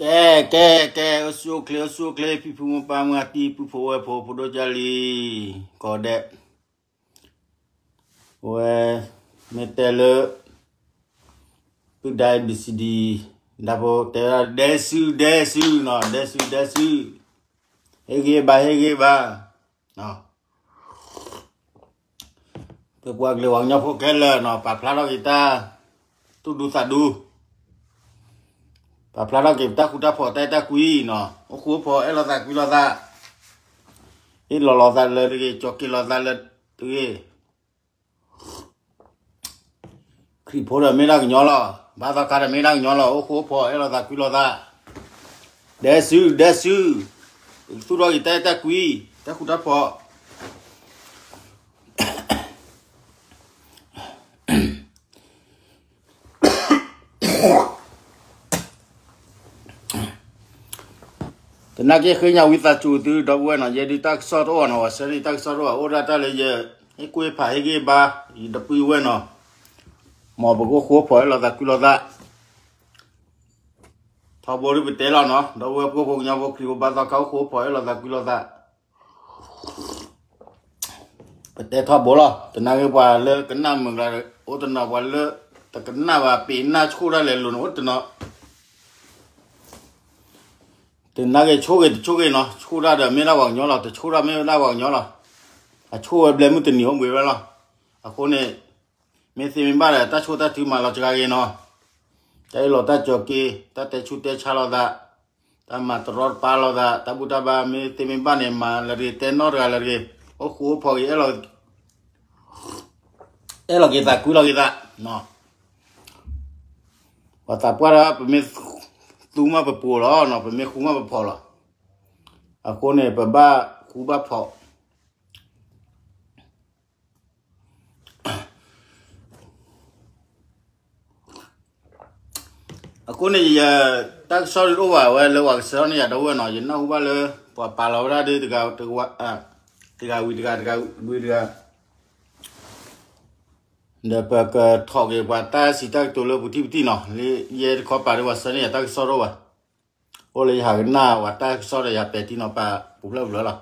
ကဲ ကဲ ကဲ အိၣ်ဆူၣ်အိၣ်ချ့ အိၣ်ဆူၣ်အိၣ်ချ့ ဖံဖုမိၢ်ပၢ်မုၢ်အတံၤ ပုၢ်ဖိဝဲၢ်ဖိ ဖိဒိၣ်ကၢ်လံၤ ကိးဒဲး ဝဲ မ့ၢ်တဲလၢ ပုၢ်ဒါ A B C D ဒၣ်ဖိတဲဝဲဒၣ် ဒဲစု ဒဲစုနီၤ ဒဲစု ဒဲစု ဟ့ၣ်ဂံၢ်ဘါ ဟ့ၣ်ဂံၢ်ဘါ ပပှၤကလုာ်ပှၤကညီဖိခဲလၢာ်နီၤ ပာ်ဖျါထီၣ်က့ၤတၢ် သူၣ်ဒူသးဒူ ပာ်ဖျါထီၣ်က့ၤတၢ်ဃူတၢ်ဖိးတၢ်အဲၣ်တၢ်ကွံနီၤ အိၣ်ဃူအိၣ်ဖိး အဲၣ်လိာ်သးကွံလိာ်သး ဟ့ၣ်လီၤလိာ်သးလၢတဂ့ၤ ကၠီၤက့ၤလိာ်သးလၢတဂ့ၤ ခရံာ်ဖိဒီးမ့ၢ်ဒၣ်ကညီလီၤ ဘါသီခါဒီးမ့ၢ်ဒၣ်ကညီလီၤ အိၣ်ဃူအိၣ်ဖိး အဲၣ်လိာ်သးကွံလိာ်သး ဒဲစု ဒဲစု သူၣ်ထီၣ်က့ၤတၢ်အဲၣ်တၢ်ကွံ တၢ်ဃူတၢ်ဖိး သနာ်က့ဃ့ညါဝံသးစူၤသုဒီပုၢ်ဝဲၢ်နီၤ ယဲဒုးတၢ်ကစီၣ်တအိၣ်ဘၣ်နီၤ ဝဲဆၢဒုးတၢ်ကစီၣ်တအိၣ်ဘၣ် အိၣ်ဒၣ်တၢ်လၢယ ဟ့ၣ်ကူၣ်ဟ့ၣ်ဖးဟ့ၣ်ဂံၢ်ဘါ ယဒီပုၢ်ဝဲၢ်နီၤ မ်ပကအိၣ်ဃူအိၣ်ဖိး အဲၣ်လိာ်သးကွံလိာ်သး ထီဘိဒုးပတဲလီၤနီၤ ဒီပုၢ်ဝဲၢ်ဖိကညီဖိ ခရံာ်ဖိဘါသီခါ အိၣ်ဃူအိၣ်ဖိး အဲၣ်လိာ်သးကွံလိာ်သး ပတဲထီဘိလီၤ သနာ်က့ပှၤလၢကနၣ်မုာ်ကျါ အိၣ်တနီၤ ပှၤလၢတကနၣ်ဘၣ် ပ့ၤနၢ်ဆိၣ်တၢ်လဲၤလိၤန့ၣ် အိၣ်တနီၤ သနာ်က့ဆိၣ်ဂ့ၤတဆိၣ်ဂ့ၤနီၤ ဆိၣ်တၢ်ဒီးမ့ၢ်ဒၣ်ပှၤကညီလီၤ တဆိၣ်တၢ်မ့ၢ်ဒၣ်ပှၤကညီလီၤ အဆိၣ်ဝဲဘျဲမုၢ်တနံၤအိၣ်ဘှံးဝဲလီၤ အဃိန့ၣ် မ့ၢ်သ့မ့ၢ်ဘၣ်ဒီး တၢ်ဆိၣ်တၢ်ထုမၤလီၤစှၤဂ့ၤနီၤ တၢ်အ့ၣ်လိာ်တၢ်ကၠီၤက့ၤ တၢ်တဲဆူးတဲဆါလိာ်သး တၢ်မၤတရီတပါလိာ်သး တၢ်ဘူၣ်တၢ်ဘါ မ့ၢ်သ့မ့ၢ်ဘၣ်န့ၣ် မၤလၢတဂ့ၤ တဲနီတဂၤလၢတဂ့ၤ အိၣ်ဃူအိၣ်ဖိးက့ၤ အဲၣ်လီၤက့ၤသး ကွံလီၤက့ၤသး ပှၤသးပှၢ်ဒီး ပမ့ၢ်သူမးပပှိၤလီၤ ပမ့ၢ်ဃူမးပဖိးလီၤ အဃိန့ၣ် ပဘၣ်ဃူဘၣ်ဖိး အဃိန့ၣ် ယ တၢ်ကစီၣ်ဒုးတအိၣ်ဘၣ်ဝဲလၢပှၤကဆှၢထီၣ်န့ၢ်ယၤဒီပုၢ်ဝဲၢ်နီၤ ယနၢ်ဟူဘၣ်လၢ ပှၤပာ်လီၤဝဲဒၣ်ဒ်တဂၤ တဂၤဝံၤတဂၤ တဂၤဝံၤတဂၤ ဒီးပကထီၣ်က့ၤပှၤတၢ်စံးတၢ်ကတိၤလၢပူၤထံၣ်ပထံၣ်နီၤ လၢယဲတခီပၤဒ်ပှၤဆှၢန့ၢ်ယၤတၢ်ကစီၣ်တအိၣ်ဘၣ် အိၣ်လၢယဟးကနၣ်ပှၤတၢ်ကစီၣ်ဒီးယၤပဲာ်ထံနီၤဖးပူၤဖျၢၣ်ပူၤဖျၢၣ်လီၤ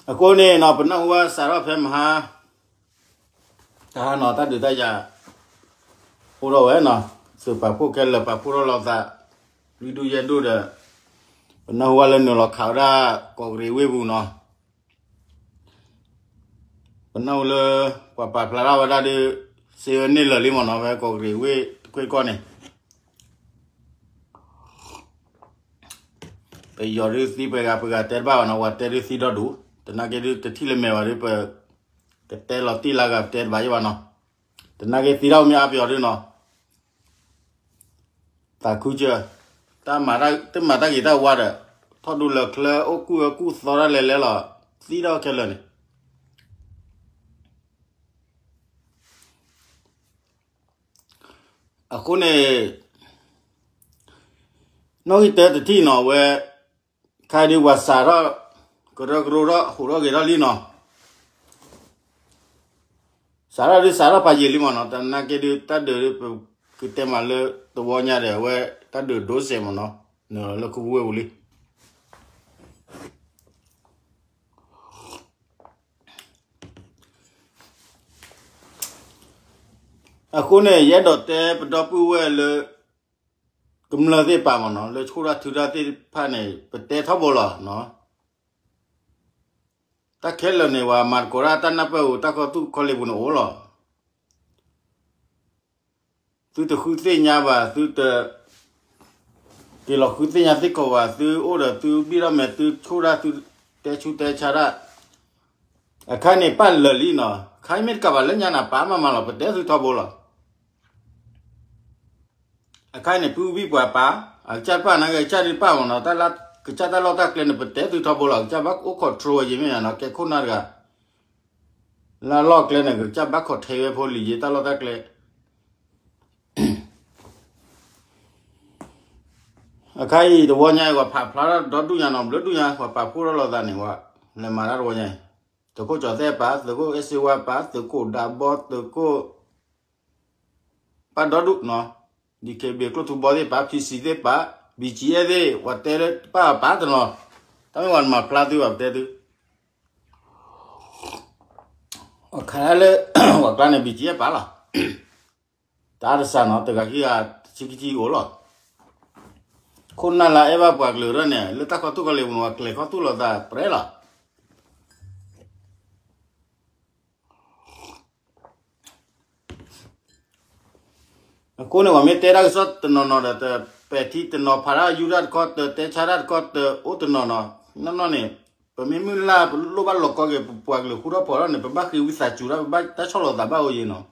အဃိန့ၣ်နီၤ ပနၢ်ဟူဘၣ်စးထီၣ်ဖဲမဟါ တဟါနီၤ တၢ်ဒုးတၢ်ယၤ အိၣ်ထီၣ်ဝဲနီၤ သုးပာ်ဖှိၣ်ခဲလၢာ်ပာ်ဖှိၣ်ထီၣ်လိာ်သး လွံၢ်ဒူၣ်ယဲၢ်ဒူၣ်ဒီး ပနၢ်ဟူဘၣ်လၢနုာ်လီၤခးဝဲဒၣ် ကီးကရံးဝ့ၢ်ပူၤနီၤ ပနၢ်ဟူလၢ ပှၤပာ်ဖျါထီၣ်ဝဲဒၣ်ဒီး စ့ဝဲန့ၢ်လၢာ်လံမ့ၢ်နီၤ ဖဲကီးကရံးဝ့ၢ်တခွ့ကီၢ်န့ၣ် ပယီၤဒုးသံပှဲၤဂၤ ပှဲၤဂၤတဲတဘၣ်ဘၣ်နီၤ ပှၤတဲဒုးသံဒီဒူၣ် သနာ်က့ဒုးတထံၣ်လၢမဲာ်ဘၣ်ဒုး ပကတဲလီၤတံၢ်လၢဂၤ ပတဲတဘၣ်ယဲၢ်ဘၣ်နီၤ သနာ်က့သံဒၣ်မ့ၢ်အါပယီၤဒုးနီၤ သးခုစၢၤ တၢ်မၤတၢ်ဂ့ၤတၢ်ဝါဒီး ထီၣ်ဒူလၢာ်ချၢ အိၣ်ကူၣ်အၢကူၣ်သီတၢ်လဲၤလဲၤလီၤ သံဒီးခဲလၢာ်န့ၣ် အဃိန့ၣ် နီၣ်ဂံၢ်တၢတထံၣ်နီၤ အဝဲ ခါဒုးပှၤစးထီၣ် ကရၢကရိထီၣ် ဟူးထီၣ်ဂဲၤထီၣ်လံနီၤ စးထီၣ်ဒုးစးထီၣ်ဖးယံာ်လံမ့ၢ်နီၤ သနာ်က့ဒုး တၢ်ဒုးဒုး ပကတဲမးလၢတဝီညါဒီး အဝဲ တၢ်ဒုးဒိစဲးမ့ၢ်နီၤ နုာ်လီၤလၢခူပူၤဝ့ၢ်ပူၤလံ အဃိန့ၣ် ယအဲၣ်ဒိးတဲပဒီပုၢ်ဝဲၢ်လၢ ကမျၢၢ်သ့ၣ်တဖၣ်မ့ၢ်နီၤ လၢဆူၣ်တၢ်ထုးတၢ်သ့ၣ်တဖၣ်န့ၣ် ပတဲထီဘိလီၤနီၤ တၢ်ခဲလၢာ်န့ၣ် ပှၤမၤသကိးတၢ် တၢ်နၢ်ပၢၢ်ဧိၤ တၢ်ကီၢ်သူၣ်ကီၢ်လ့ပူၤန့ၣ်အိၣ်လီၤ သုတဃုသ့ၣ်ညါဘၣ် သုတ က့ၤလီၤဃုသ့ၣ်ညါသ့ၣ်ကီးဘၣ် သုအိၣ်ဒီးသုဘံၣ်ထီၣ်မဲာ် သုဆူၣ်တၢ် သုတဲဆူးတဲဆါတၢ် အခါန့ၣ်ပာ်လၢာ်လံနီၤ ခါမ့ၢ်တကးဘၣ်လၢညါန့ၣ် ပာ်မးမးလီၤ ပတဲသုထီဘိလီၤ အခါန့ၣ် ပုၢ်ဝံၣ်ပှၤပာ် အကစၢ်တပာ်န့ၣ် ကစၢ်ဒုးပာ်မ့ၢ်နီၤ ကစၢ်တၢ်လီၢ်တၢ်ကျဲန့ၣ် ပတဲသုထီဘိလီၤ ကစၢ်ဘၣ်အိၣ် control ဝဲယမ့ၢ်နီၤ ကဲခိၣ်နၢ်တဂၤ လၢအလီၢ်ကျဲန့ၣ် ကစၢ်ဘၣ် control ဝဲဖိလံၤယဲၢ်တၢ်လီၢ်တၢ်ကျဲ အခါအံၤတဝီညါအံၤ ပှၤပာ်ဖျါထီၣ်ဒီဒူၣ်ညါနီၤ ဘျၢဒူၣ်ညါ ပှၤပာ်ဖှိၣ်ထီၣ်လိာ်သးန့ၣ် ပှၤလဲၤမၤတၢ်တဝီညါအံၤ သုးခိၣ်ကၠီၤသဲၣ်ပာ် သုးခိၣ်အဲၣ်စ့ဝါပာ် သုးခိၣ်ဒးဘီ သုးခိၣ် ပၢ်ဒီဒူၣ်နီၤ, ဒ်ခဲဘ့ၣ်ကျိၣ်ထူဘီသ့ၣ်ပာ်, ဖံစံသ့ၣ်ပာ်, ဘံၣ်ကံအဲၣ်သ့ၣ်, ပှၤတဲလၢပၢ်ပာ်တနီၤ, တၢ်မ့ၢ်ပှၤမၤဖျါသုဘၣ် ပတဲသု အခါလၢ ပှၤကျါန့ၣ် ဘံၣ်ကံအဲၣ်ပာ်လီၤ, တၢ်တစးနီၤ တဂၤခံဂၤတဆံခံဆံအိၣ်လီၤ, ခိၣ်နၢ်လၢအအဲၣ်ဘၣ်ပှၤကလုာ်ဒၣ်န့ၣ် လၢတၢ်ခီသူၣ်ကီလ့ၤပူၤန့ၣ် ပှၤကျဲၤခီသူၣ်လိာ်သးပြဲလီၤ. အဃိန့ၣ် ပှၤမ့ၢ်တဲတၢ်ကစီၣ်တနီၤနီၤဒီး တပဲာ်ထံတနီၤဖးတၢ်ယူၢ်တၢ်တခီ တတဲဆါတၢ်တခီ တအိၣ်တနီၤနီၤ, နီၢ်နီၢ်န့ၣ် ပမ့ၢ်မုၢ်လၢ်ပလိၣ်ဘၣ်လီၤကီက့ၤ ပပှၤကလုာ်ဃူထီၣ်ဖိးထီၣ်န့ၣ် ပဘၣ်ဃ့ဝံသးစူၤတၢ် ပဘၣ်တၢ်ဆီၣ်လီၤသးဘၣ်အိၣ်ယံၤနီၤ,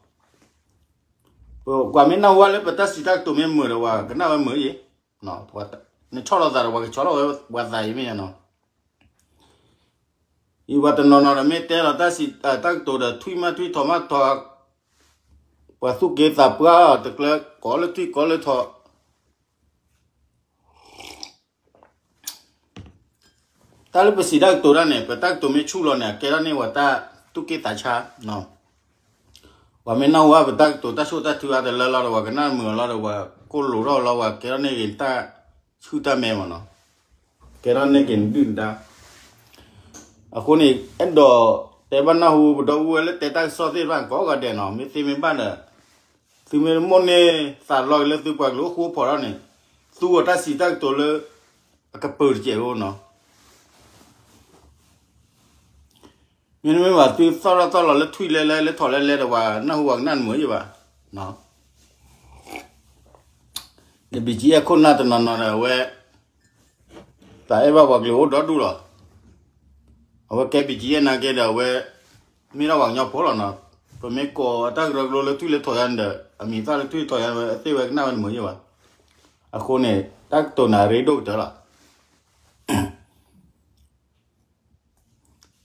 ပကွၢ်မ့ၢ်နၢ်ဟူဝဲလၢပတၢ်စံးတၢ်ကတိၤမ့ၢ်မုာ်ဒီး ပှၤကနၣ်ဝဲမုာ်ယံၤ, နဆီၣ်လီၤသးဒီး ပှၤကဆီၣ်လီၤဝဲပှၤသးအံၤမ့ၢ်နီၤ အံၤပှၤတနီၤနီၤဒီးမ့ၢ်တဲလီၤတၢ်စံးတၢ်ကတိၤဒီး ထွံၣ်မးထွံၣ် ထီၣ်မးထီၣ်, ပှၤသူၣ်က့သးပှၢ်အီၤတကျၢၤ ကိးလၢထွံၣ်ကိးလၢထီၣ်, တၢ်လၢပစံးတၢ်ကတိၤတၢ်န့ၣ် ပတၢ်ကတိၤမ့ၢ်ဆူၣ်လီၤန့ၣ် အကဲထီၣ်န့ၢ်ပှၤတၢ်သူၣ်က့သးဆါ ပှၤမ့ၢ်နၢ်ဟူဘၣ်ပတၢ်ကတိၤတၢ်ဆိၣ်တၢ်ထုအါတလၢလီၤဒီး ပှၤကနၣ်မုာ်အီၤလီၤဒီး ပှၤကိၢ်လိာ်ထီၣ်လီၤ ပှၤကဲထီၣ်န့ၢ်က့ၤတၢ်ဆူၣ်တၢ်မဲမ့ၢ်နီၤ, ကဲထီၣ်န့ၢ်က့ၤနဒုၣ်နဒါ, အဃိန့ၣ် အဲၣ်ဒိးတဲဘၣ်နၢ်ဟူပဒီပုၢ်ဝဲၢ်လၢတဲတၢ်ကစီၣ်သ့ၣ်တဖၣ်ကိးဂၤဒဲးနီၤ, မ့ၢ်သ့မ့ၢ်ဘၣ်ဒီး သုမ့ၢ်မိၣ်န့ၢ်သးလီက့ၤလၢသုပှၤကလုာ်အိၣ်ဃူအိၣ်ဖိးထီၣ်န့ၣ်, သူအီၤတၢ်စံးတၢ်ကတိၤလၢ အကပၢၤတစဲးဖိနီၤ, မ့တမ့ၢ်ဘၣ်သုသီၣ်ထီၣ်သီၣ်လီၤလၢထွံၣ်လဲလဲ လၢထီၣ်လဲလဲဒီး ပှၤနၢ်ဟူပှၤကနၣ်တမုာ်ယံၤဘၣ်, ဒီး ဘံၣ်ကံအဲၣ်ခိၣ်နၢ်တနီၤနီၤဒီးအဝဲ သးအဲၣ်ဘၣ်ပှၤကလုာ်အိၣ်ဒီဒူၣ်လီၤ, အဝဲကဲ ဘံၣ်ကံအဲၣ် နာ်က့ဒီးအဝဲ မ့ၢ်ဒၣ်ပှၤကညီဖိလီၤနီၤ, ပမ့ၢ်ကိးတၢ်ကရၢကရိလၢထွံၣ်လၢထီၣ်ယါန့ၣ်ဒီး အမံၤသၣ်လၢထွံၣ်ထီၣ်ယါန့ၣ် အသ့ၣ်ဝဲကနၣ်ဝဲတမုာ်ယံၤဘၣ်, အဃိန့ၣ် တၢ်ကတိၤန့ၣ်အရ့ဒိၣ်ကတၢၢ်လီၤ.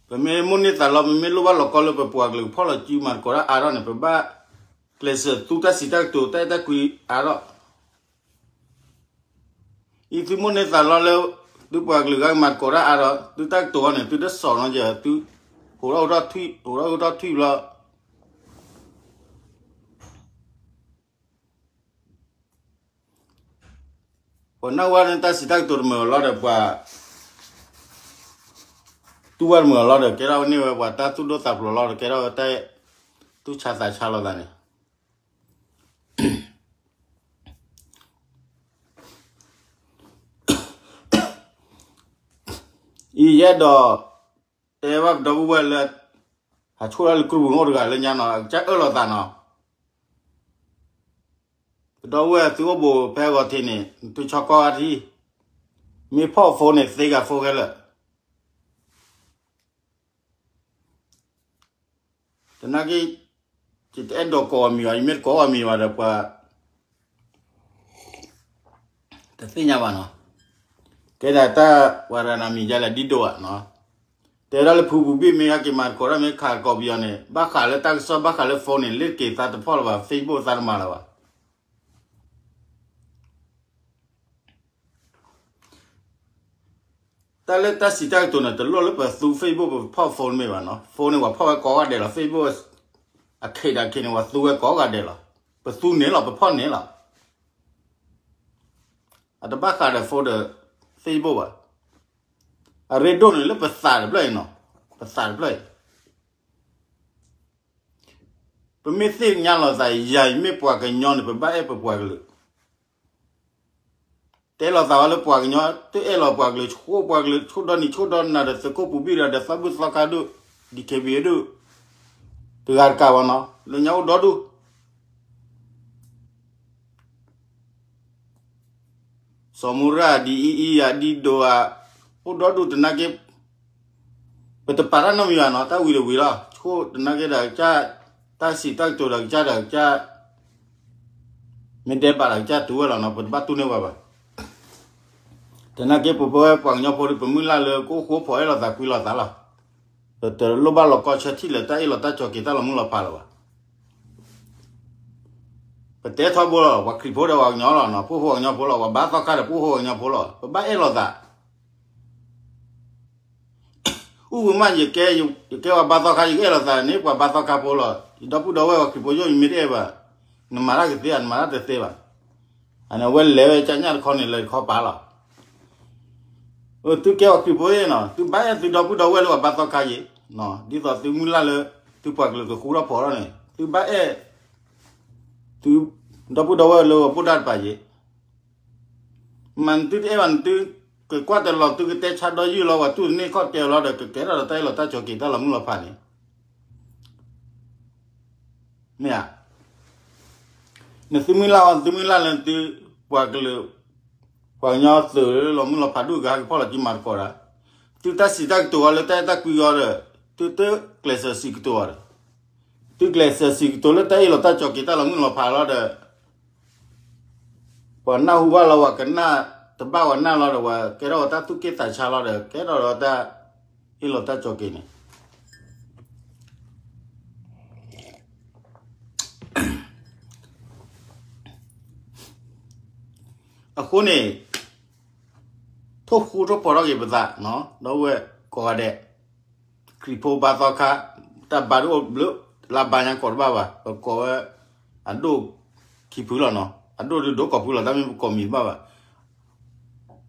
ပမ့ၢ်မိၣ်န့ၢ်သးလီ ပမ့ၢ်လိၣ်ဘၣ်လီၤကီလၢပပှၤကလုာ်ကဖီၣ်လီၤစုမၤသကိးတၢ်အါထီၣ်န့ၣ် ပဘၣ်ကျဲးစၢးသူတၢ်စံးတၢ်ကတိၤတၢ်အဲၣ်တၢ်ကွံအါထီၣ်, အံၤသုမိၣ်န့ၢ်သးလီလၢ သုပှၤကလုာ်ဂၤမၤသကိးတၢ်အါထီၣ် သုတၢ်ကတိၤအီၤန့ၣ် သုတစီၣ်နီၤယဲ သု ဟိးထီၣ်ဟိးထီၣ်ထွံၣ် ဟိးထီၣ်ဟိးထီၣ်ထွံၣ်ဘျီ ပှၤနၢ်ဟူဝဲန့ၣ်တၢ်စံးတၢ်ကတိၤတမုာ်အလီၢ်ဒီး ပှၤ တူၢ်ဝဲတမုာ်အလီၢ်ဒီး ကဲထီၣ်န့ၢ်ဝဲပှၤတၢ်သူၣ်ဒိၣ်သးဖျိးလီၢ်ဒီး ကဲထီၣ်ဝဲတၢ်သူၣ်ဆါသးဆါလိာ်သးန့ၣ် အံၤယအဲၣ်ဒိး တဲဘၣ်ပဒီပုၢ်ဝဲၢ်လၢ ဟးဆိၣ်တၢ်လၢကရူၢ်ပူၤန့ၣ်အိၣ်တဂၤလၢညါနီၤ အကစၢ်အၢၣ်လီၤသးနီၤ ပဒီပုၢ်ဝဲၢ်သုအိၣ်ဘူးဖဲအဂီၤထံးန့ၣ် နသုဆီကီၢ်ဂၤထံး မ့ၢ်ဖီၣ်ဖိန့ၣ် သ့ဂၤဖိခဲလၢာ် သနာ်က့ ယတအဲၣ်ဒိးကိးအမံၤဘၣ် ယမ့ၢ်တကိးအမံၤဘၣ်ဒီးပှၤ တသ့ၣ်ညါဘၣ်နီၤ ကဲဒၣ်တၢ်ဝဲဒၣ်နမံၤယါလဲၣ်ဒ်ဒိၣ်ဧါနီၤ တဲဒၣ်လၢဖုပူၤဘံၣ်မ့ၢ်ဟဲက့ၤမၤသကိးတၢ်မ့ၢ်ခးသကိးပယီၤန့ၣ် ဘၣ်ဃးလၢတၢ်ကစီၣ်ဘၣ်ဃးလၢ phone န့ၣ် လ့ၣ်က့ၤသးတဖီၣ်လၢၤဘၣ် Facebook သးတမၤလၢၤဘၣ် တၢ်လၢတၢ်စံးတၢ်ကတိၤန့ၣ် တလိၣ်လၢပသူ Facebook ပဖီၣ် phone မ့ၢ်ဘၣ်နီၤ phone န့ၣ် ပှၤဖီၣ်ဝဲကိးဂၤဒဲးလီၤ Facebook အခ့တၢ်ခ့န့ၣ် ပှၤသူဝဲကိးဂၤဒဲးလီၤ ပသူန့ၣ်လီၤ ပဖီၣ်န့ၣ်လီၤ အတဘၣ်ဃးဒီး phone ဒီး Facebook ဘၣ် အရ့ဒိၣ်န့ၣ်လၢပသးတဖျၢၣ်အံၤနီၤ ပသးတဖျၢၣ်အံၤ ပမ့ၢ်သ့ၣ်ညါလိာ်သး ယၤအံၤမ့ၢ်ပှၤကညီန့ၣ် ပဘၣ်အဲၣ်ပပှၤကလုာ် တဲလိာ်သးဝဲလၢပှၤကညီ တအဲၣ်လီၤပှၤကလုာ် ဆိၣ်ပှၤကလုာ် ဆိၣ်ဒီနံၤဆိၣ်ဒီနၤဒီး သုးခိၣ်ပူၤဘံၣ်ဒီး ဒီးသီဘူၣ်သီခါဒိၣ် DKBA ဒိၣ် တဂၤတကးဘၣ်နီၤ လၢညါအိၣ်ဒီဒူၣ် စီၤမူရၣ် ဒ်အံၤအံၤဧါ ဒ်ဒိၣ်ဧါ အိၣ်ဒီဒူၣ်သနာ်က့ ပတပာ်တၢ်နီတမံၤဘၣ်နီၤ တၢ်ဝံၤတဝံၤလီၤ ဆိၣ်သနာ်က့ဒီးကစၢ် တၢ်စံးတၢ်ကတိၤဒီးကစၢ်ဒီးကစၢ် မ့ၢ်တဲဘၣ်ဒီးကစၢ်တူၢ်ဝဲလီၤနီၤ ပတဘၣ်တူၢ်န့ၢ်ဝဲဘၣ် သနာ်က့ပဝဲပှၤကညီဖိဒီး ပမုၢ်လၢ်လၢကအိၣ်ဃူအိၣ်ဖိးအဲၣ်လိာ်သးကွံလိာ်သးလီၤ ပတလိၣ်ဘၣ်လီၤကီဆၢထံၣ်လၢတၢ်အ့ၣ်လိာ်တၢ်ကၠီၤက့ၤတၢ်လီၤမုၢ်လီၤဖးလၢၤဘၣ် ပတဲထီဘိလီၤ ပှၤခရံာ်ဖိဒီးပှၤကညီလီၤနီၤ ပအိၣ်ဃူပှၤကညီဖိလီၤ ပှၤဘါသီခါဒီးပအိၣ်ဃူပှၤကညီဖိလီၤ ပဘၣ်အဲၣ်လိာ်သး အူဝံၤမး ယကဲ ယကဲပှၤဘါသီခါ ယကအဲၣ်လိာ်သးန့ၣ် ပှၤဘါသီခါဖိလီၤ ယဒီပုၢ်ဒီဝဲၢ်ပှၤခရံာ်ဖိယိၣ် ယမ့ၢ်တအဲၣ်ဘၣ် နမၤတၢ်ကသ့ဧါ နမၤတၢ်တသ့ဘၣ်. အန့ၣ် အဝဲလဲၤဝဲကညၣ်တခီန့ၣ် လဲၤတခီပာ်လီၤ. အသုကဲအီၤခရံာ်ဖိနီၤ, သုဘၣ်အဲၣ်သုဒီပုၢ်ဒီဝဲၢ်လၢပှၤဘါသီခါယ့ၤ, ဒ်သိးသုမုၢ်လၢ်လၢ သုပှၤကလုာ်ကဃူထီၣ်ဖိးထီၣ်န့ၣ် သုဘၣ်အဲၣ် သုဒီပုၢ်ဒီဝဲၢ်လၢပှၤဘိၣ်ဒၣ်တပၤယ့ၤ. မ့ၢ်သုတအဲၣ်ဘၣ်န့ၣ် သုကကွၢ်တလီၤ သုကတဲဆါဒီယုၢ်လီၤ ပှၤတူၢ်တန့ၢ်ခီၣ်တဲလီၤဒီး ကကဲထီၣ်ဒီးတၢ်အ့ၣ်လိာ်တၢ်ကၠီၤက့ၤ တၢ်လီၤမုၢ်လီၤဖးန့ၣ် မ့ၢ်ဧါ. နသုမုၢ်လၢ်အီၤ သုမုၢ်လၢ်လၢသု ပှၤကလုာ် ပှၤကညီသုးလၢလီၤမုၢ်လီၤဖးဒိၣ်ဂၤ ဟဲက့ၤဖီၣ်လီၤက့ၤမၤသကိးတၢ်, သုတၢ်စံးတၢ်ကတိၤအီၤလၢတၢ်အဲၣ်တၢ်ကွံအီၤဒီး သုတကျဲးစၢးစံးကတိၤအီၤဒီး သုကျဲးစၢးစံးကတိၤလၢတၢ်အ့ၣ်လိာ်တၢ်ကၠီၤက့ၤ တၢ်လီၤမုၢ်လီၤဖးလီၤဒီး ပှၤနၢ်ဟူဘၣ်လီၤ ပှၤကနၣ်တဘၣ်ပှၤနၢ်လီၤဒီး ပှၤကဲထီၣ်ဝဲတၢ်သူၣ်က့ၣ်သးဆါလီၤဒီး ကဲထီၣ်ဒီးတၢ်အ့ၣ်လိာ်တၢ်ကၠီၤက့ၤန့ၣ် အဃိန့ၣ် ထိၣ်ဃူထိၣ်ဖိးထီၣ်က့ၤပသး ဒီပုၢ်ဝဲၢ်ကိးဂၤဒဲး, ခရံာ်ဖိဘါသီခါ, တၢ်ဘါဒိၣ်အိၣ်ဘျုး, လၢဘါညါကိးတဘၣ်ဘၣ်, ပကိးဝဲ အဒိၣ်ခံဖုလီၤနီၤ, အဒိၣ်ဒုးဒိၣ်ကိးဖုလီၤ, တၢ်မ့ၢ်ပကိးမံၤတဘၣ်ဘၣ်,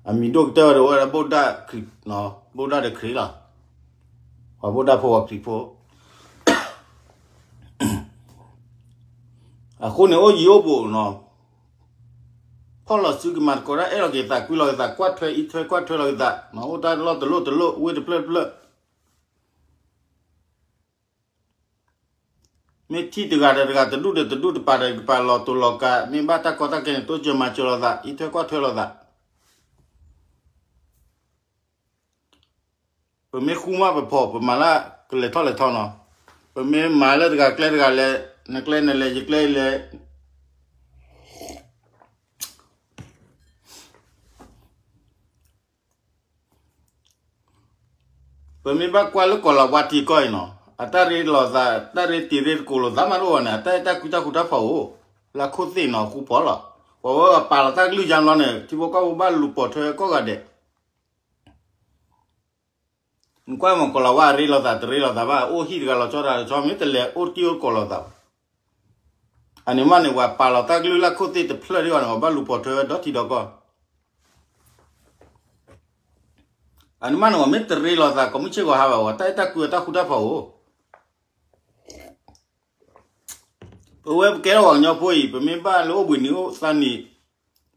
အမံၤဒိၣ်ကတၢၢ်ဝဲဒီး အိၣ်ဝဲဒၣ်ဘိၣ်ဒၣ်ခရံာ်, ဘိၣ်ဒၣ်ဒီးခရံာ်လီၤ, ပှၤဘိၣ်ဒၣ်ဖိဝဲခရံာ်ဖိ အဃိန့ၣ် အိၣ်ယံၤအိၣ်ဘူးနီၤ, ဖီၣ်လီၤစုကမၤသကိးတၢ် အဲၣ်လီၤက့ၤသး ကွံလီၤက့ၤသး ကွၢ်ထွဲအံးထွဲ ကွၢ်ထွဲလီၤက့ၤသး, အိၣ်တၢ်လီၢ်တလီၢ်တလီၢ် ဝ့ၢ်တဖျၢၣ်တဖျၢၣ်, မ့ၢ်ထံၣ်တဂၤဒီးတဂၤ တဒူၣ်ဒီးတဒူၣ် တပၤဒီးတပၤ လီၤတိာ်လီၤကး မ့ၢ်ဘၣ်တၢ်ကီတၢ်ခဲန့ၣ် တိစၢၤမၤစၢၤလိာ်သး အံးထွဲကွၢ်ထွဲလိာ်သး ပမ့ၢ်ဃူမးပဖီၣ် ပမၤလၢကလဲၤထီၣ်လဲၤထီနီၤ, ပမ့ၢ်မၤလၢတဂၤကျဲတဂၤလဲၤ, နကျဲနလဲၤ ယကျဲယလဲၤ, ပမ့ၢ်ဘၣ်ကွၢ်လၢကီၢ်လၤဝါထံကီၢ်အံၤနီၤ, အတၢ်ရ့လိာ်သး တၢ်ရ့တံၤရ့သကိးလိာ်သးမးတအိၣ်ဘၣ်န့ၣ် အတၢ်အဲၣ်တၢ်ကွံတၢ်ဃူတၢ်ဖိးအိၣ်, လၢခိၣ်သ့ၣ်နီၤ ဃူဖိးလီၤ, ပှၤဝဲပာ်လီၤတၢ်ကလုၢ်ယါဘျီန့ၣ် ထံဖိကီၢ်ဖိဘၣ်လူၤပိာ်ထွဲကိးဂၤဒဲး နကွၢ်မ့ၢ်ကီၢ်လၤဝါအရ့လိာ်သး တရ့လိာ်သးဘၣ်, အိၣ်ဟံၣ်တဂၤလီၤဆီတဂၤလီၤဆီ မ့ၢ်တလဲၤအိၣ်တံၢ်အိၣ်သကိးလိာ်သးဘၣ်, အန့ၣ်မးန့ၣ် ပှၤပာ်လီၤတၢ်ကလုၢ်လၢခိၣ်သ့ၣ်တဖျၢၣ်ဒံးဘၣ်န့ၣ် ပှၤဘၣ်လူၤပိာ်ထွဲဝဲဒီထံဒီကီၢ်, အန့ၣ်မးန့ၣ် ပှၤမ့ၢ်တရ့လိာ်သး ကိးမုၢ်ဆ့ၣ်ဂီၤဟါဘၣ် ပှၤတၢ်အဲၣ်တၢ်ကွံအတၢ်ဃူတၢ်ဖိးအိၣ် ပဝဲပကဲထီၣ်ပှၤကညီဖိအံၤ ပမ့ၢ်ဘၣ်လၢအိၣ်ဘှံးနံၤအိၣ်သးနံၤ,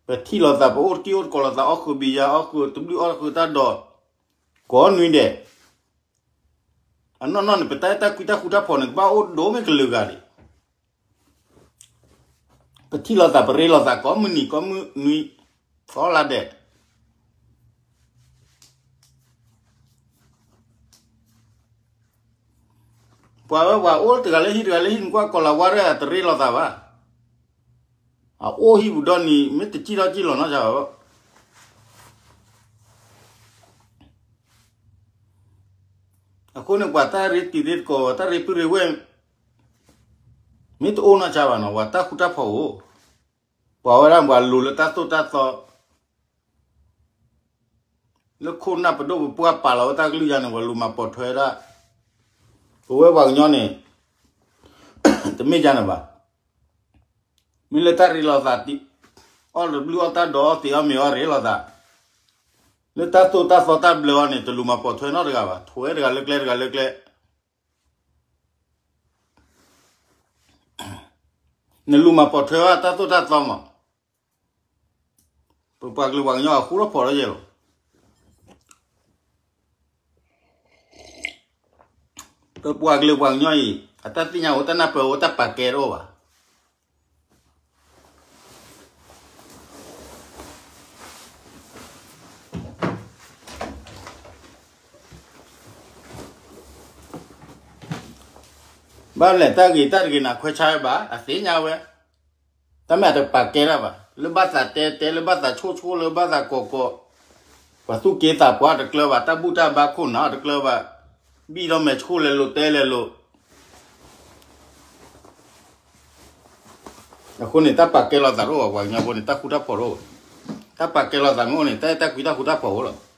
ပထံၣ်လိာ်သး ပအိၣ်တံၢ်အိၣ်သကိးလိာ်သး အီၣ်ဃုာ်ဘံယၤ အီၣ်ဃုာ်တဘျုး အီၣ်ဃုာ်တၢ်ဒိး, ကိးနွံဒဲး, အနီၢ်နီၢ်န့ၣ် ပတၢ်အဲၣ်တၢ်ကွံတၢ်ဃူတၢ်ဖိးန့ၣ် ကဘၣ်အိၣ်ဒိၣ်မ့ၢ်ကလုာ်ဂၤဒံး ပထံၣ်လိာ်သး ပရ့လိာ်သး ကိးမုၢ်နံၤ ကိးမုၢ်နွံ ကိးလါဒဲး, ပှၤဝဲပှၤအိၣ်တဂၤလၢဟံၣ်တဂၤလၢဟံၣ် နကွၢ်ကီၢ်လၤဝါရဲၣ် အတရ့လိာ်သးဘၣ်, အအိၣ်ဟံၣ်ပူၤဒီနံၤ မ့ၢ်တစံၣ်ထီၣ်စံၣ်လီၤနီတဂၤဘၣ် အဃိန့ၣ် ပှၤတၢ်ရ့တံၤရ့သကိး တၢ်ရ့ပုၢ်ရ့ဝဲၢ် မ့ၢ်တအိၣ်နီတဂၤဘၣ်နီၤ ပှၤတၢ်ဃူတၢ်ဖိးအိၣ်, ပှၤဝဲဒၣ်ပှၤလူၤလၢတၢ်သိၣ်တၢ်သီ လၢခိၣ်နၢ်ပဒိၣ်ပပှၢ်ပာ်လီၤဝဲတၢ်ကလုၢ်ယါန့ၣ် ပှၤလူၤမၤပိာ်ထွဲဒၣ်, ပဝဲပှၤကညီန့ၣ် တမ့ၢ်ယါန့ၣ်ဘၣ်, မ့ၢ်လၢတၢ်ရ့လိာ်သး အီၣ်တဘျုးအီၣ်တၢ်ဒိး အီၣ်သံးအီၣ်မ့ၤအီၣ်ရ့လိာ်သး, လၢတၢ်သိၣ်တၢ်သီတၢ်ဘျၢအီၤန့ၣ် တလူၤမၤပိာ်ထွဲနီတဂၤဘၣ်, ထွဲတဂၤလၢကျဲတဂၤလၢကျဲ နလူၤမၤပိာ်ထွဲဘၣ်တၢ်သိၣ်တၢ်သီမး, ပပှၤကလုာ်ပှၤကညီအဃူထီၣ်ဖိးထီၣ်ယဲၢ်လီၤ. ပပှၤကလုာ်ပှၤကညီအံၤ အတၢ်သ့ၣ်ညါအိၣ် တၢ်နၢ်ပၢၢ်အိၣ် တၢ်ပာ်ကဲတအိၣ်ဘၣ်. ဘၣ်လဲၣ်တၢ်ဂ့ၤတၢ်တဂ့ၤန့ၣ် ခွဲးဆါဝဲဘၣ် အသ့ၣ်ညါဝဲ, တၢ်မ့ၢ်အတပာ်ကဲတၢ်ဘၣ် လၢဘၣ်သးတဲတဲ လၢဘၣ်သးဆိၣ်ဆိၣ် လၢဘၣ်သးကိးကိး, ပှၤသူၣ်က့သးပှၢ်တကျၢၤဘၣ် တၢ်ဘူၣ်တၢ်ဘါခိၣ်နၢ်တကျၢၤဘၣ်, ဘံၣ်ဒီးမဲာ်ဆိၣ်လဲၤလိာ်တဲလဲၤလိာ် အဃိန့ၣ် တၢ်ပာ်ကဲလိာ်သးတအိၣ်ဘၣ် ပှၤကညီဖိန့ၣ် တၢ်ဃူတၢ်ဖိးတအိၣ်ဘၣ်, တၢ်ပာ်ကဲလိာ်သးမ့ၢ်အိၣ်န့ၣ် တၢ်အဲၣ်တၢ်ကွံတၢ်ဃူတၢ်ဖိးအိၣ်လီၤ.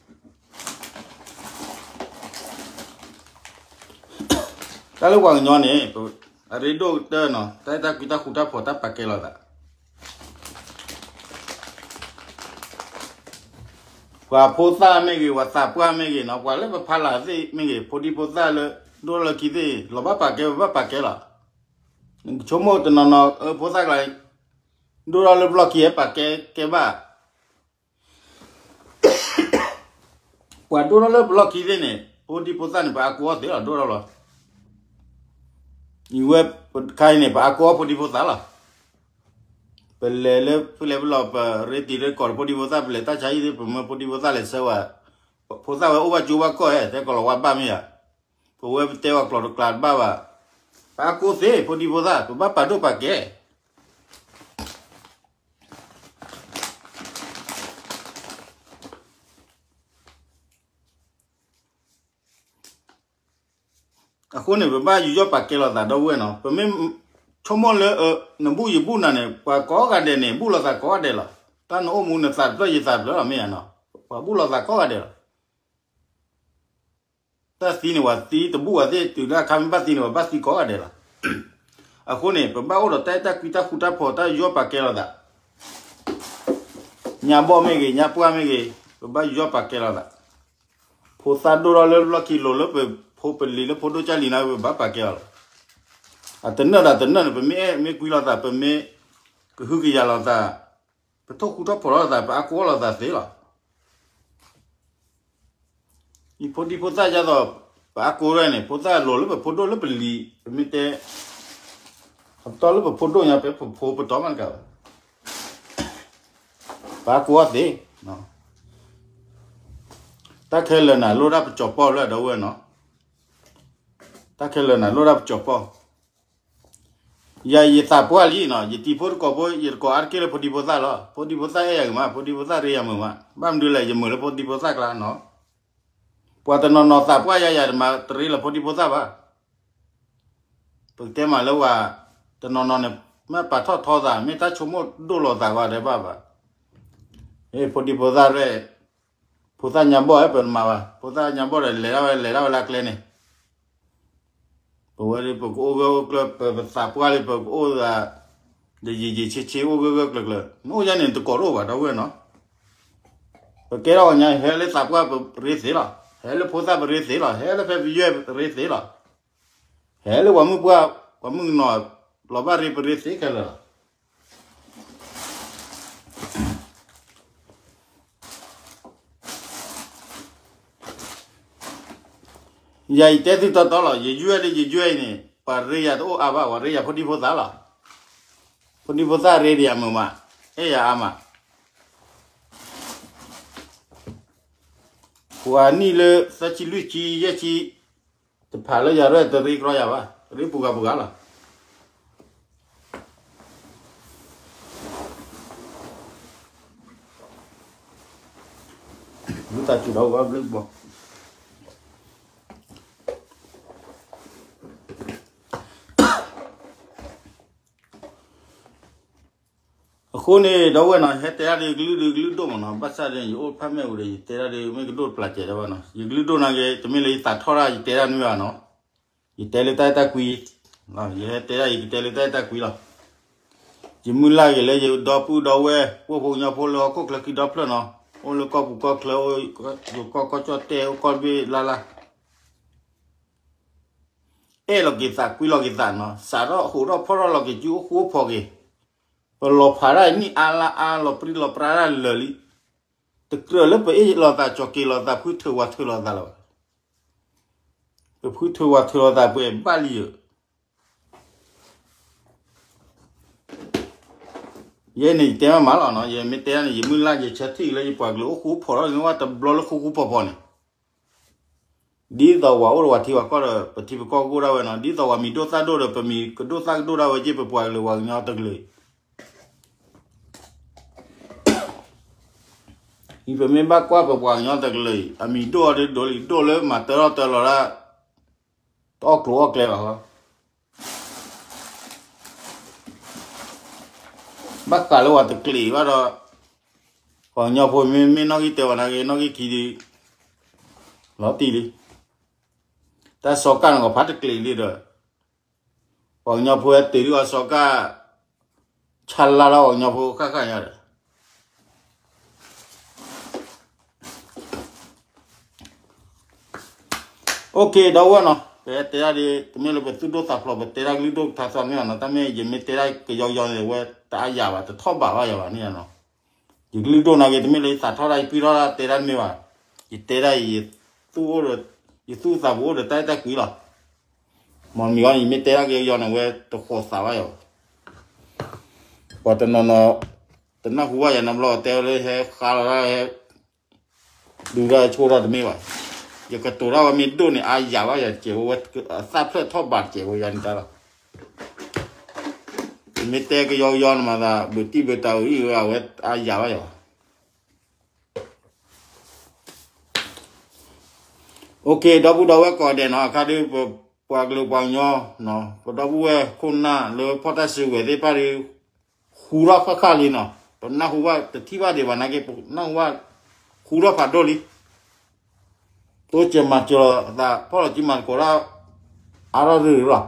တၢ်လၢပှၤကညီန့ၣ် အရ့ဒိၣ်ကတၢၢ်နီၤ, တၢ်အဲၣ်တၢ်ကွံတၢ်ဃူတၢ်ဖိး တၢ်ပာ်ကဲလိာ်သး ပှၤဖိသၣ်မ့ၢ်ဂ့ၤ, ပှၤသးပှၢ်မ့ၢ်ဂ့ၤနီၤ, ပှၤလၢပဖီလာ်သ့ၣ်မ့ၢ်ဂ့ၤ, ဖိဒံဖိသၣ်လၢ ဒိၣ်ထီၣ်လၢခံသ့ၣ် လီၤဘၣ်ပာ်ကဲ, ပဘၣ်ပာ်ကဲလီၤ. ဆိကမိၣ်တနီၤနီၤ ဖိသၣ်ကျါ ဒိၣ်ထီၣ်လၢပလီၢ်ခံ ဟဲပာ်ကဲကဲဘၣ်. ပှၤဒိၣ်ထီၣ်လၢပလီၢ်ခံသ့ၣ်န့ၣ် ဖိဒံဖိသၣ်န့ၣ် ပအါကိးအီၤသ့လီၤ, ဒိၣ်ထီၣ်လီၤ. အံၤဝဲခါအံၤန့ၣ် ပအါကိးအီၤဖိဒံဖိသၣ်လီၤ. ပလဲၤလၢဖုလဲၤပလီၢ် ပရ့တံၤရ့ကီၢ်ဒီးဖိဒံဖိသၣ်, ပလဲၤတၢ်ဆါဟံၣ်သ့ၣ် ပမၢဖိဒံဖိသၣ်လဲၤဆှၢဝဲ, ဖိသၣ်ဝဲအိၣ်ဘၣ်ကၠိဘၣ်ကီၢ်ဧါ, တဲကီၢ်လီၤဝါဘၣ်မ့ၢ်ဧါ, ပဝဲပတဲဝဲကျိာ်တကျါတဘၣ်ဘၣ်. ပအါကိးသ့ ဖိဒံဖိသၣ် ပဘၣ်ပာ်ဒိၣ်ပာ်ကဲ အဃိန့ၣ် ပဘၣ်ယူးယီၣ်ပာ်ကဲလိာ်သး ဒီပုၢ်ဝဲၢ်နီၤ. ပမ့ၢ်ဆိကမိၣ်လၢ နဘူးယဘူးနၤန့ၣ် ပှၤကိးဂၤဒဲးန့ၣ် ဘူးလိာ်သးကိးဂၤဒဲးလီၤ. တၢ်နအိၣ်မူ နသးတဖျၢၣ်ယသးတဖျၢၣ်လီၤ မ့ၢ်ဧါနီၤ, ပှၤဘူးလိာ်သးကိးဂၤဒဲးလီၤ. တၢ်သံန့ၣ် ပှၤသံတဘူးဘၣ်သ့ၣ်, တုၤလၢအခါမ့ၢ်ဘၣ်သံန့ၣ် ပှၤဘၣ်သံကိးဂၤဒဲးလီၤ. အဃိန့ၣ် ပဘၣ်အိၣ်ဒီးတၢ်အဲၣ်တၢ်ကွံ တၢ်ဃူတၢ်ဖိး တၢ်ယူးယီၣ်ပာ်ကဲလိာ်သး, ညါဘီၣ်မ့ၢ်ဂ့ၤ ညါပှၢ်မ့ၢ်ဂ့ၤ, ပဘၣ်ယူးယီၣ်ပာ်ကဲလိာ်သး. ဖိသၣ်ဒိၣ်ထီၣ်လၢပလီၢ်ခံ လိၤလၢပဖိပလံၤလၢဖိဒိၣ်ကၢ်လံၤန့ၣ် ပဘၣ်ပာ်ကဲအီၤလီၤ. အတနၢၣ်ဒီးတနၢၣ်န့ၣ် ပမ့ၢ်အဲၣ်မ့ၢ်ကွံလိာ်သး, ပမ့ၢ်ကဟုကယာ်လိာ်သး, ပထိၣ်ဃူထီၣ်ဖိးလိာ်သး, ပအါကိးလိာ်သးသ့လီၤ. အံၤဖိဒံဖိသၣ်ဒ်သိး ပအါကိးဝဲန့ၣ် ဖိသၣ်လိၤလၢပဖိဒိၣ်လၢပလံၤ, ပမ့ၢ်တဲ အပတီၢ်လၢပဖိဒိၣ်ညါ ပဖိပတီၢ်မးတကးဘၣ်, ပအါကိးအီၤသ့. တၢ်ခဲလၢာ်န့ၣ် လိၣ်ဒၣ်ပကၠီၤပီၢ်လၢအဒီပုၢ်ဝဲၢ်နီၤ. တၢ်ခဲလၢာ်န့ၣ် လိၣ်ဒၣ်ပကၠီၤပီၢ်. ယၤယသးပှၢ်လံနီၤ, ယတံၤဖိတကိးဖိ ယတကိးအါတက့ၢ်လၢဖိဒံဖိသၣ်လီၤ. ဖိဒံဖိသၣ်အဲၣ်ယၤဂ့ၤမး, ဖိဒံဖိသၣ်ရ့ယၤမုာ်မး, ဘၣ်မနုၤလဲၣ် ယမုာ်လၢဖိဒံဖိသၣ်ကျါနီၤ. ပှၤတနီၤနီၤသးပှၢ်ယၤ ယၤတမၤတရ့လၢဖိဒံဖိသၣ်ဘၣ်. ပကတဲမးလၢဝဲ တနီၤနီၤန့ၣ် မ့ၢ်ပာ်ထီၣ်ထီသး မ့ၢ်တၢ်ဆိကမိၣ်ဒိၣ်လိာ်သးဂီၢ်ဒဲးဘၣ်ဘၣ်. ဖိဒံဖိသၣ်ရဲၣ်, ဖိသၣ်ညါဘီၣ်ဝဲ ပတမၤဘၣ်, ဖိသၣ်ညါဘီၣ်ဒီး လဲၤဒၣ်ဝဲ လဲၤဒၣ်ဝဲလၢအကျဲန့ၣ်, ပဝဲဒၣ် ပကအိၣ်ဂၢၢ်အိၣ်ကျၢၤ, ပသးပှၢ်လံ ပကအိၣ်သး ဒီးယံာ်ယံာ်ဆ့ဆ့ အိၣ်ဂၢၢ်ဂၢၢ်ကျၢၤကျၢၤ, နအိၣ်ယါန့ၣ် တကိးတအိၣ်ဘၣ် ဒီပုၢ်ဝဲၢ်နီၤ. ပကဲထီၣ်ပှၤကညီ ဟဲလၢသးပှၢ်ပရ့သ့လီၤ, ဟဲလၢဖိသၣ်ပရ့သ့လီၤ, ဟဲလၢဖဲပယွဲၢ်ပရ့သ့လီၤ, ဟဲလၢပှၤမုၣ်ပှၢ် ပှၤမုၣ်ကနီၤ လီၤဘၣ်ရ့ပရ့သ့ခဲလၢာ်လီၤ. ယၤယတဲသုတီတီလီၤ, ယယွဲၢ်ဒီးယယွဲၢ်အံၤန့ၣ် ပှၤရ့ယၤတအိၣ်အါဘၣ်, ပှၤရ့ယၤဖိဒံဖိသၣ်လီၤ. ဖိဒံဖိသၣ်ရ့ဒံးယၤမုာ်မး, အဲၣ်ယၤအါမး. ပှၤနံၣ်လၢသၢဆံလွံၢ်ဆံယဲၢ်ဆံ တဖၣ်လၢယၤရဲၣ်တရ့ကြီယၤဘၣ်, တရ့ပူၤဂၤပူၤဂၤလီၤ. မူတၢ်စူၤဒီးဝဲဘျုးဘီ အဃိန့ၣ် ဒီပုၢ်ဝဲၢ်နီၤ, ဟဲတဲဒၣ်ဒီးကလုၢ်ဒုးကလုၢ်ဒိၣ်မးနီၤ, ဘၣ်ဆၣ်ဒီး ယအိၣ်ဖးမဲာ်အိၣ်ဒီး ယတဲဒၣ်ဒီး မ့ၢ်ကဒိၣ်တပျၢ်စဲးဒၣ်ဘၣ်နီၤ, ယကလုၢ်ဒိၣ်နာ်က့ တမ့ၢ်လၢယသးထီၣ်တၢ် ယတဲဒၣ်န့ၣ်ဘၣ်နီၤ, ယတဲလၢတၢ်အဲၣ်တၢ်ကွံ, ယဟဲတဲဒၣ် ယကတဲလၢတၢ်အဲၣ်တၢ်ကွံလီၤ. ယမုၢ်လၢ်ဂ့ၤလၢယဒီပုၢ်ဒီဝဲၢ် ပှိၢ်ဖိကညီဖိလၢဟီၣ်ခိၣ်ချၢခံဒီဖျၢၣ်နီၤ, အိၣ်လၢကီၢ်ပူၤကီၢ်ချၢ, အိၣ်ယိၤကီၢ်ကီၢ်ကၠီၣ်တဲၣ်, အိၣ်ကီၢ်တဘ့ၣ်လၢ်လၢ် အဲၣ်လီၤက့ၤသးကွံလီၤက့ၤသးနီၤ, စးထီၣ်ဟးထီၣ်ဖီၣ်ထီၣ်လီၤက့ၤစုအိၣ်ဃူအိၣ်ဖိးက့ၤ, ပလီၤဖးဒၣ်နံၣ်အါလါအါ လီၤပြံလီၤပြါဒၣ်လၢာ်လံ, တကြၢးလၢပအ့ၣ်လိာ်သး ကၠီၤက့ၤလိာ်သး ဖုထုးဝးထုးလိာ်သးလၢၤဘၣ်, ပဖုထုးဝးထုးလိာ်သးပှဲၤဘၣ်လံဧၢ. ယဲန့ၣ် ယတဲမးမးလီၤနီၤ, ယမ့ၢ်တဲန့ၣ် ယမုၢ်လၢ်ယဆၢထံၣ်လၢယပှၤကလုာ်အိၣ်ဃူအိၣ်ဖိးထီၣ်န့ၣ် ဝဲတဘျီလၢဃူဃူဖိးဖိးန့ၣ်, ဒ်သိးဝဲအိၣ်ဒီးပှၤထံပှၤကီၢ်ဒီး ပထံပကီၢ်ကအိၣ်ဒၣ်ဝဲနီၤ, ဒ်သိးဝဲမံၤဒိၣ်သၣ်ဒိၣ်ဒီး ပမံၤကဒိၣ်သၣ်ကဒိၣ်ဒၣ်ဝဲက့ ပပှၤကလုာ်ပှၤကညီတကလုာ်အံၤ အံၤပမ့ၢ်ဘၣ်ကွၢ်ပပှၤကညီတကလုာ်အံၤ အမံၤဒိၣ်အီၤဒ်ဒိၣ်လံ ဒိၣ်လၢမၤတၢထီၣ်တၢလီၤဒၣ် တအီၣ်ကျိၤအီၣ်ကျဲဘၣ်ဃီ, ဘၣ်ဃးလၢဝဲတကျံးဘၣ်ဒီး ပှၤကညီဖိမ့ၢ်မ့ၢ်နီၣ်ဂံၢ်တဲဝဲနာ်က့ နီၣ်ဂံၢ်ခံဒုး လီၤတံၢ်လံ, တၢ်စီၤကၢ်န့ၣ်ကဖးတကျံးလံဒီး ပှၤကညီဖိဟဲတုၤဒ်အီၤစီၤကၢ် ဆါလါလီၤပှၤကညီဖိဃၣ်ဃၣ်ညါဒီး အိၣ်ခ့ ဒီပုၢ်ဝဲၢ်နီၤ ပတဲဒၣ်ဒ် တမ့ၢ်လၢပသူၣ်ဒိၣ်သးဖျိး ပတဲဒၣ်ကလုၢ်ဒိၣ်ကထါသီန့ၣ်နီၤ တၢ်မ့ၢ်ယမ့ၢ်တဲဒၣ်ကယီကယီန့ၣ် ဝဲတအါယၤဘၣ် တထီၣ်ဘးဘၣ်ယၤဘၣ်န့ၣ်နီၤ ယကလုၢ်ဒိၣ်နာ်က့ တမ့ၢ်လၢယသးထီၣ်ဒၣ် ယပှံၢ်ထီၣ်ဒၣ်တဲဒၣ်တမ့ၢ်ဘၣ် ယတဲဒၣ်အံၤ ယသူၣ်အိၣ်ဒီး ယသူၣ်သးပူၤအိၣ်ဒီးတၢ်အဲၣ်တၢ်ကွံလီၤ မ့ၢ်မံၤဂီၢ်န့ၣ် ယမ့ၢ်တဲဒၣ်ကယီကယီန့ၣ် ဝဲတဃိးသးဘၣ်ယၤဘၣ် ပှၤတနီၤနီၤ တနၢ်ဟူဘၣ်ယၤနီတဘျီ တဲဝဲလၢဟဲဃါလီၤဒၣ်ဟဲ ဒုးတၢ်ဆိၣ်တၢ်တမ့ၢ်ဘၣ် ယကတိၤတၢ်ဝဲမ့ၢ်ဒိၣ်န့ၣ် အါယၤဘၣ်ယၤစဲးဖိဝဲ အသၣ်ဖျၢၣ်ထီၣ်ဘးစဲးဖိယၤန့ၣ်တၢ်လီၤ ယမ့ၢ်တဲကယီကယီန့ၣ်မၤသး ဘုးတံၢ်ဘုးတၢ်အံၤဝဲအဝဲအါယၤဘၣ်ယၤဘၣ် အိၣ်ခ့ ဒီပုၢ်ဒီဝဲၢ်ကိးဂၤဒဲးနီၤ အခါဒ်ပ ပှၤကလုာ်ပှၤကညီ ပဒီပုၢ်ဝဲၢ်ခိၣ်နၢ်လၢဖီၣ်တၢ်စုကဝဲၤသ့ၣ်တဖၣ်ဒီး ဃူထီၣ်ဃၣ်ဃၣ်လံနီၤ ပနၢ်ဟူဘၣ်တထံၣ်ဘၣ်ဒံးဘၣ်နာ်က့ ပနၢ်ဟူဘၣ် ဃူထီၣ်ဖးဒိၣ်လံ တိစၢၤမၤစၢၤလီၤသး ဖီၣ်လီၤစုမၤသကိးတၢ် အါထီၣ်ရ့ၣ်လီၤ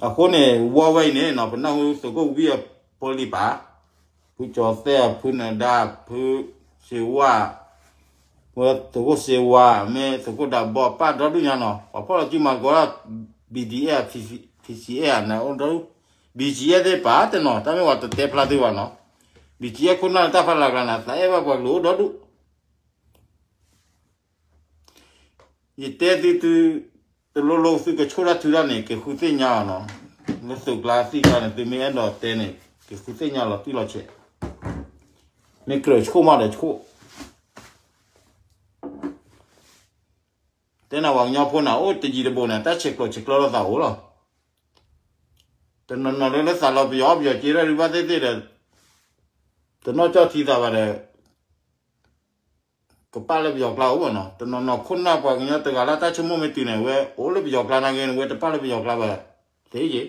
အဃိန့ၣ် ဝီဝဲအံၤန့ၣ်နီၤ ပနၢ်ဟူသုးခိၣ်ဝံအဖိလံၤပၢ် ဖုကၠီၤသဲၣ် ဖုနဒါ ဖုစ့ဝါ ဝဲသုးခိၣ်စ့ဝါ မ့ၢ်သုးခိၣ်ဒးဘီ ပၢ်ဒီဒူၣ်ညါနီၤ ပှၤဖီၣ်လီၤစုမၤသကိးတၢ် ဘီဒံၣ်အဲၣ် ဘီဒံၣ်အဲၣ် န့ၣ်အိၣ်ဒီဒူၣ် ဘီဒံၣ်အဲၣ်သ့ၣ်ပၢ်တနီၤ တၢ်မ့ၢ်ပှၤတတဲဖျါသုဘၣ်နီၤ ဘီဒံၣ်အဲၣ် ခိၣ်နၢ်လၢတၢ်ဖးလၢ်ကျါန့ၣ် သးအဲၣ်ဘၣ်ပှၤကလုာ်အိၣ်ဒီဒူၣ် ယတဲသုသု တလိၣ်လိၣ်သုကဆိၣ်တၢ်ထုတၢ်န့ၣ် ကဃုသ့ၣ်ညါအီၤနီၤ လၢသုးကျါသံၣ်ကျါန့ၣ် သုမ့ၢ်အဲၣ်ဒိးတဲန့ၣ် ကဃုသ့ၣ်ညါလီၤတံၢ်လီၤဆဲး မ့ၢ်ကြၢးဆိၣ်မးဒီးဆိၣ် တဲနၤပှၤကညီဖိန့ၣ် အိၣ်တယံၤတဘူးန့ၣ် တၢ်ဆဲးကျိးဆဲးကျၢလိာ်သးအိၣ်လီၤ တနီၤနီၤလၢလၢသးလီၤပယီၤပယီၤက့ၤရၢၢ်ဒုးဘၣ်သ့ၣ်သ့ၣ်ဒီး တနီၣ်ကၠီၣ်ထံသးဘၣ်ဒီး ကပာ်လၢပယီၤကျါအိၣ်ဘၣ်နီၤ တနီၤနီၤခိၣ်နၢ်ပှၤကညီတဂၤလၢတၢ်ဆိကမိၣ်မ့ၢ်တုၤန့ၣ် ဝဲအိၣ်လၢပယီၤကျါနာ်က့န့ၣ် ဝဲတပာ်လၢပယီၤကျါဘၣ် သ့ယ့ၣ်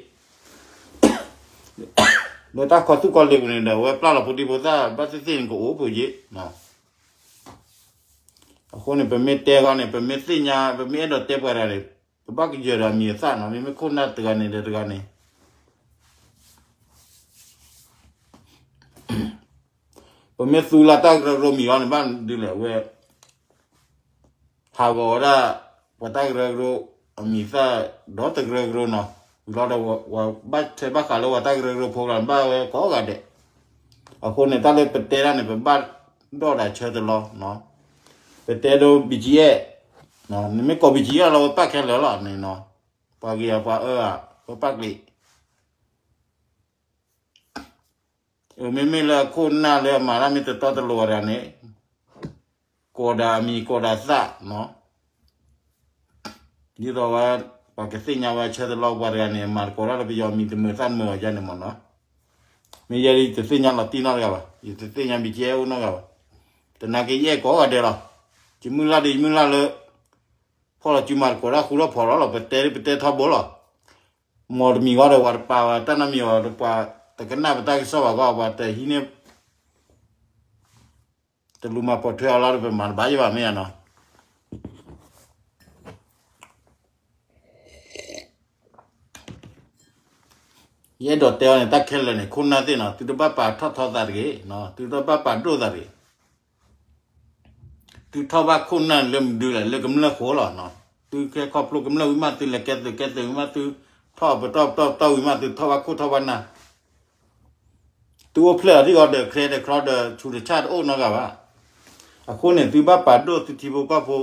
လၢတၢ်ကီသူၣ်ကီလ့ၤပူၤန့ၣ်ဒီး ဝဲပျၢ်လီၤဖိဒံဖိသၣ်ဘၣ်သ့ၣ်သ့ၣ်န့ၣ် ကအိၣ်ဖုးယ့ၣ် အဃိန့ၣ် ပမ့ၢ်တဲဂီၢ်န့ၣ် ပမ့ၢ်သ့ၣ်ညါ ပမ့ၢ်အဲၣ်ဒိးတဲပှၤတဂၤန့ၣ် ပဘၣ်ကယၢၤဒီးအမံၤအသၣ်နီၤ မ့မ့ၢ်ခိၣ်နၢ်တဂၤန့ၣ်ဒီးတဂၤန့ၣ် ပမ့ၢ်သူလၢတၢ်ကရၢကရိမံၤဂီၢ်န့ၣ် ဘၣ်ဒုးလဲၣ်ဝဲ ဟးဂီၤဝဲဒၣ် ပှၤတၢ်ကရၢကရိ အမံၤသၣ် ဒီးတကရၢကရိနီၤ ဝံၤလီၤဒီး ဝဲဘၣ်ထွဲဘၣ်ဃးလၢပှၤတၢ်ကရၢကရိဖိကျါန့ၣ် ဘၣ်ဝဲကိးဂၤဒဲး အဃိန့ၣ် တၢ်လၢပတဲဒၣ်န့ၣ် ပဘၣ်ဒီၣ်ဒၣ်ဆၢတလီၤ ပတဲဒိ ဘီဒံၣ်အဲၣ် နမ့ၢ်ကိး ဘီဒံၣ်အဲၣ် လီၤ ဝဲပၣ်ခဲလၢာ်လီၤန့ၣ်နီၤ ပှၤကယၤပှၤအၢ ပၣ်ကျံး မ့မ့ၢ်လၢအခိၣ်နၢ်လၢအမၤတၢ်မ့ၢ်တတီတလိၤတဂၤန့ၣ် ကိးဒၣ်အမံၤကိးဒၣ်သၣ်နီၤ ဒ်သိးဝဲ ပှၤကသ့ၣ်ညါဝဲဆၢတလီၤပှၤတဂၤန့ၣ် မၤသကိးတၢ်လၢပယီၤမံၤတမုာ်သၣ်တမုာ်အီၤယါန့ၣ်မ့ၢ်နီၤ မ့ၢ်ယဲဒ်တသ့ၣ်ညါလီၤတံၢ်နီတဂၤဘၣ် ယတသ့ၣ်ညါ ဘီဒံၣ်အဲၣ် အိၣ်နီတဂၤဘၣ် တနာ်က့ယအဲၣ်ကိးဂၤဒဲးလီၤ ယမုၢ်လၢ်ဒီးယမုၢ်လၢ်လၢ ဖီၣ်လီၤစုမၤသကိးတၢ်ဃူထီၣ်ဖိးထီၣ်လီၤ ပတဲပတဲထီဘိလီၤ မ်တမံၤဂီၢ်ဒီးပှၤတပာ်ဝဲတၢ်နီတမံၤအီၤဒီးပှၤတကနၣ်ပတၢ်ကစီၣ်ဘၣ်ဂီၢ် ပှၤတဟံးန့ၢ် တလူၤမၤပိာ်ထွဲအီၤလီၤဒီးပမၤတဘၣ်ယဘၣ်မ့ၢ်ဧါနီၤ ယအဲၣ်ဒိးတဲအီၤန့ၣ် တၢ်ခဲလၢာ်န့ၣ် ခိၣ်နၢ်သ့ၣ်နီၤ သုတဘၣ်ပာ်ထီၣ်ထီသးတဂ့ၤ, သုတဘၣ်ပာ်ဒိၣ်သးတဂ့ၤ. သုထီၣ်ဘၣ်ခိၣ်နၢ်လၢမနုၤလဲၣ် လၢကမျၢၢ်ဃိလီၤ. သုကဲခီဖျိကမျၢၢ်ဝံၤမး သုလဲၤကဲသုးကဲသုးဝံၤမး သုထီၣ်ပတီၢ်ပတီၢ်ပတီၢ်ဝံၤမး သုထီၣ်ဘၣ်ခိၣ်ထီၣ်ဘၣ်နၢ် သုအိၣ်ဖျဲၣ်အီၤဒ်အံၤဒီး ချဲဒီးချီဒီး ဆူးတဆၣ်တအိၣ်နီတဂၤဘၣ်. အဃိန့ၣ် သုဘၣ်ပာ်ဒိၣ်သုထံဖိကီၢ်ဖိ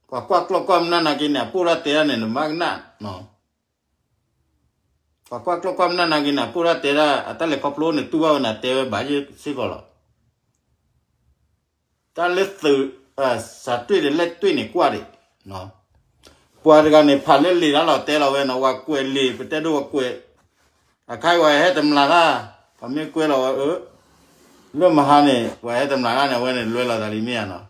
ပှၤကွၢ်ကျီၢ်ကွၢ်မနၢ်နာ်က့န့ၣ် အပိၢ်တၢ်တဲတၢ်န့ၣ် နဘၣ်ကနၣ်. ပှၤကွၢ်ကျီၢ်ကွၢ်မနၢ်နာ်က့န့ၣ် အပိၢ်တၢ်တဲတၢ် အတၢ်လဲၤခီဖျိန့ၣ် တူၢ်ဘၣ်ဝဲန့ၣ် တဲဝဲဘၣ်ယဲၢ်စ့ၢ်ကီးလီၤ. တၢ်လၢသုး စးတွ့ၣ်ဒီးလဲၣ်တွ့ၣ်န့ၣ်ကွၢ်ဒံး. ပှၤတဂၤန့ၣ် ဖးလၢလံာ်တၢ်လီၤတဲလီၤဝဲန့ၣ် ဝဲကွဲးလံာ် ပတဲဒိဝဲကွဲး အခါအံၤဝဲဟဲတမျးတၢ် ပှၤမ့ၢ်ကွဲးလီၤဝဲအၢ လၢမဟါန့ၣ် ပှၤဟဲတမျးတၢ်န့ၣ် အဝဲန့ၣ်လွဲလီၤသးလံမ့ၢ်ဧါနီၤ.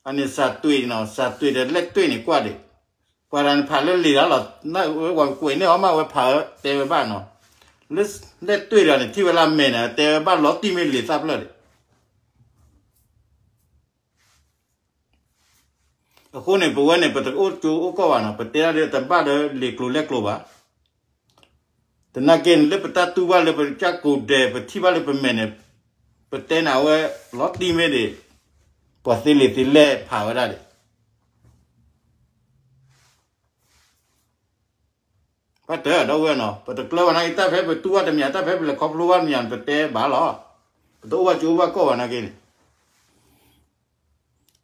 အန့ၣ်စးတွ့ၣ်နီၤ စးတွ့ၣ်ဒီးလဲၣ်တွ့ၣ်န့ၣ်ကွၢ်ဒံး. ပှၤတဂၤန့ၣ်ဖးလၢလံာ်တၢ်လီၤ ဝဲကွဲးန့ၢ်အီၤမး ဝဲဖးအၢတဲဝဲဘၣ်နီၤ. လၢလဲၣ်တွ့ၣ်တဂၤန့ၣ် ထံၣ်ဝဲလၢအမဲာ်န့ၣ် တဲဝဲဘၣ်လီၤတံၢ်မ့ၢ်လံာ်သၣ်ဖျၢၣ်ဒံး. အဃိန့ၣ် ပဝဲန့ၣ် ပတအိၣ်ကၠိအိၣ်ကီၢ်ဘၣ်နီၤ, ပတဲဒၣ်ဒီးတဘၣ်ဒီးလံာ်ကျိၤလဲၢ်ကျိၤဘၣ်. သနာ်က့န့ၣ် လၢပတၢ်တူၢ်ဘၣ်လၢပကၢ်ကိးဒဲး ပထံၣ်ဘၣ်လၢပမဲာ်န့ၣ်, ပတဲန့ၣ်အဝဲ လီၤတံၢ်မ့ၢ်ဒံး, ပှၤသ့လံာ်သ့လဲၢ်ဖးဝဲဒၣ်ဒံး ဘၣ်တၢ်ဒီပုၢ်ဝဲၢ်နီၤ, ပတကျၢၤဘၣ်နာ်က့ တၢ်ဖဲပတူၢ်ဘၣ်တမံၤ တၢ်ဖဲပလဲၤခီဖျိဘၣ်တမံၤ ပတဲဘၣ်လီၤ. ပတအိၣ်ဘၣ်ကၠိအိၣ်ဘၣ်ကီၢ်ဘၣ်နာ်က့န့ၣ်,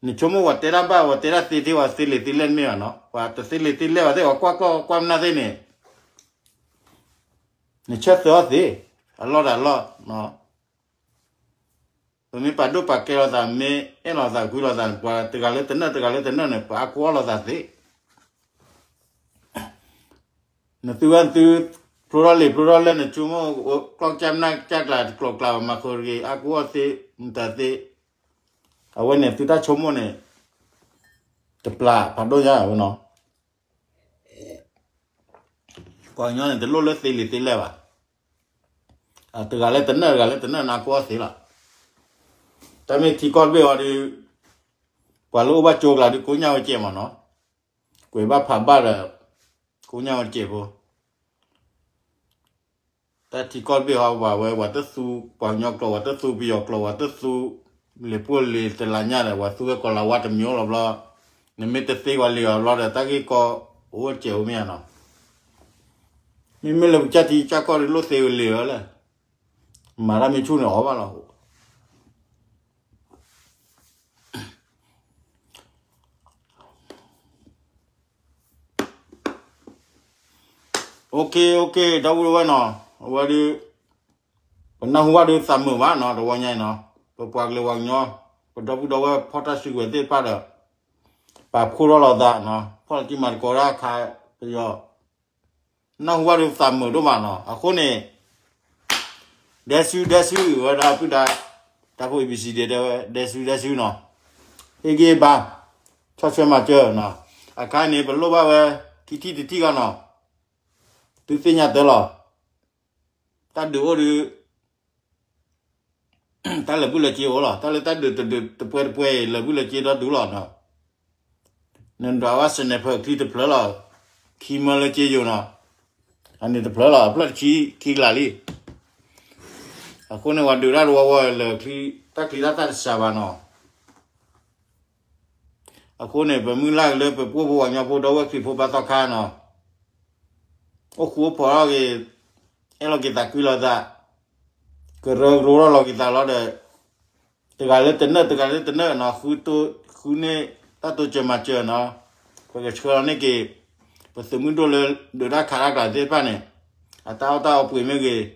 နဆိကမိၣ်ပှၤတဲတၢ်ဘၣ် ပှၤတဲတၢ်သ့သ့ ပှၤသ့လံာ်သ့လဲၢ်မ့ၢ်ဘၣ်နီၤ, ပှၤတသ့လံာ်သ့လဲၢ်ဘၣ်သ့ၣ် ပှၤကွၢ်ကီၢ်ကွၢ်မနုၤသ့ၣ်န့ၣ်, နဆၢသၢအီၤသ့, အလီၢ်တၢ်လီၢ် ပမ့ၢ်ပာ်ဒိၣ်ပာ်ကဲလိာ်သး မ့ၢ်အဲၣ်လိာ်သးကွံလိာ်သး ပှၤတဂၤလၢတနၢၣ် တဂၤလၢတနၢၣ်န့ၣ် ပှၤအါကဝီၤလိာ်သးသ့. နသုဝဲသု ဖျိထီၣ်လံာ်ဖျိထီၣ်လဲၢ် နဆိကမိၣ် ကျီၢ်ကၢ်မနၢ်ကၢ်ကျါ တကျိၤကျါ ပမၤဃုာ်တဂ့ၤ အါကဝီၤသ့ မတၤသ့, အဝဲန့ၣ်သုတၢ်ဆိကမိၣ်န့ၣ် တပျၢ်ဖးဒိၣ်ညါဝဲနီၤ. ပှၤကညီန့ၣ် တလိၣ်လၢသ့လံာ်သ့လဲၢ်ဘၣ်. တဂၤလၢတနၢၣ် တဂၤလၢတနၢၣ် နါကီသ့လီၤ. တၢ်မ့ၢ်ထံကီၢ်တဘ့ၣ်အီၤဒီး ပှၤလၢအိၣ်ဘၣ်ကၠိကျါဒီး ကိညၢ်ဝဲကဲးမးနီၤ, ကွဲးဘၣ်ဖးဘၣ်ဒီး ကိညၢ်ဝဲကဲးဖိ တၢ်ထံကီၢ်တဘ့ၣ်ဟီ ပှၤဝဲ ပှၤတသူ ပှၤကညီကျိာ် ပှၤတသူ ပယီၤကျိာ် ပှၤတသူ လံာ်ပှိၢ်လံာ်တလးညါဒီး ပှၤသူဝဲကီၤလၤဝါတမံၤအိၣ်လီၤဘျီ, နမ့ၢ်တသ့ပှၤလံာ်အီၤဘျီဒီး တၢ်ဂ့ၢ်ကီအိၣ်ဝဲကဲးဖိမ့ၢ်ဧါနီၤ. မ့မ့ၢ်လၢပကၢ်ထံကၢ်ကီၢ်ဒီး လိၣ်သ့ဝဲလံာ်အီၤလဲၣ်, မၤတၢ်မ့ၢ်ဆူၣ်န့ၣ်အီၣ်ဘၣ်လီၤ. OK OK ဒီပုၢ်ဝဲၢ်နီၤ, အဝဲဒုး ပနၢ်ဟူဘၣ်ဒုးသးမုာ်ဘၣ်နီၤ တဝီညါအံၤနီၤ, ပပှၤကလုာ်ပှၤကညီ ပဒီပုၢ်ဒီဝဲၢ်ဖီၣ်တၢ်စုကဝဲၤသ့ၣ်တဖၣ်ဒီး ပာ်ဖှိၣ်ထီၣ်လိာ်သးနီၤ, ဖီၣ်လီၤတံၢ်မၤသကိးတၢ်ခါ ပယီၤ နၢ်ဟူဘၣ်ဒုးသးမုာ်ဒိၣ်မးနီၤ, အဃိန့ၣ် ဒဲစုဒဲစု ဝဲဒၣ်ပုၢ်ဒါ တၢ်ဖိ A B C ဒဲတဲဝဲ ဒဲစုဒဲစုနီၤ, ဟ့ၣ်ဂံၢ်ဘါ ဆီၣ်ထွဲမၤစၢၤနီၤ, အခါန့ၣ် ပလိၣ်ဘၣ်ဝဲ ခံထံၣ်တထံၣ်ဂီၢ်နီၤ, သုသ့ၣ်ညါတၢ်လီၤ, တၢ်ဒုးအိၣ်ဒုး တၢ်လၢာ်ဘူၣ်လၢာ်စ့အိၣ်လီၤ, တၢ်လၢတၢ်ဒုးတဒုးတပှဲၤတပှဲၤအံၤ လၢာ်ဘူၣ်လၢာ်စ့ဒီဒုလီၤနီၤ, နဒွးဝဲ sniper ချံတဖျၢၣ်လီၤ, ခံမၢလၢာ်စ့ယိာ်နီၤ, အန့ၣ်တဖျၢၣ်လီၤ အဖျၢၣ်တဆံခံကလးလံ, အဃိန့ၣ် ပှၤဒုးတၢ်တဝီဝီလၢာ်ချံ တၢ်ချံတၢ်သၣ်တစှၤဘၣ်နီၤ, အဃိန့ၣ် ပမုၢ်လၢ်က့ၤလၢပပှိၢ်ဖိပှၤကညီဖိဒီဝဲၢ်ခရံာ်ဖိဘါသီခါနီၤ, အိၣ်ဃူအိၣ်ဖိးထီၣ်က့ၤ, အဲၣ်လီၤက့ၤသးကွံလီၤသး, ကရၢကရိထီၣ်လီၤက့ၤသးလီၤဒီး, တဂၤလၢတနၢၣ် တဂၤလၢတနၢၣ်နီၤ, ဃုတိ, ဃုန့ၢ်တၢ်တိစၢၤမၤစၢၤနီၤ, ပကဆှၢလီၤန့ၢ်က့ၤ ပသုးမုၢ်ဒိၣ်လၢဒုးတၢ်ခးတၢ်ကျါသ့ၣ်တဖၣ်န့ၣ်, အတၢ်အီၣ်တၢ်အီပှ့ၤမ့ၢ်ဂ့ၤ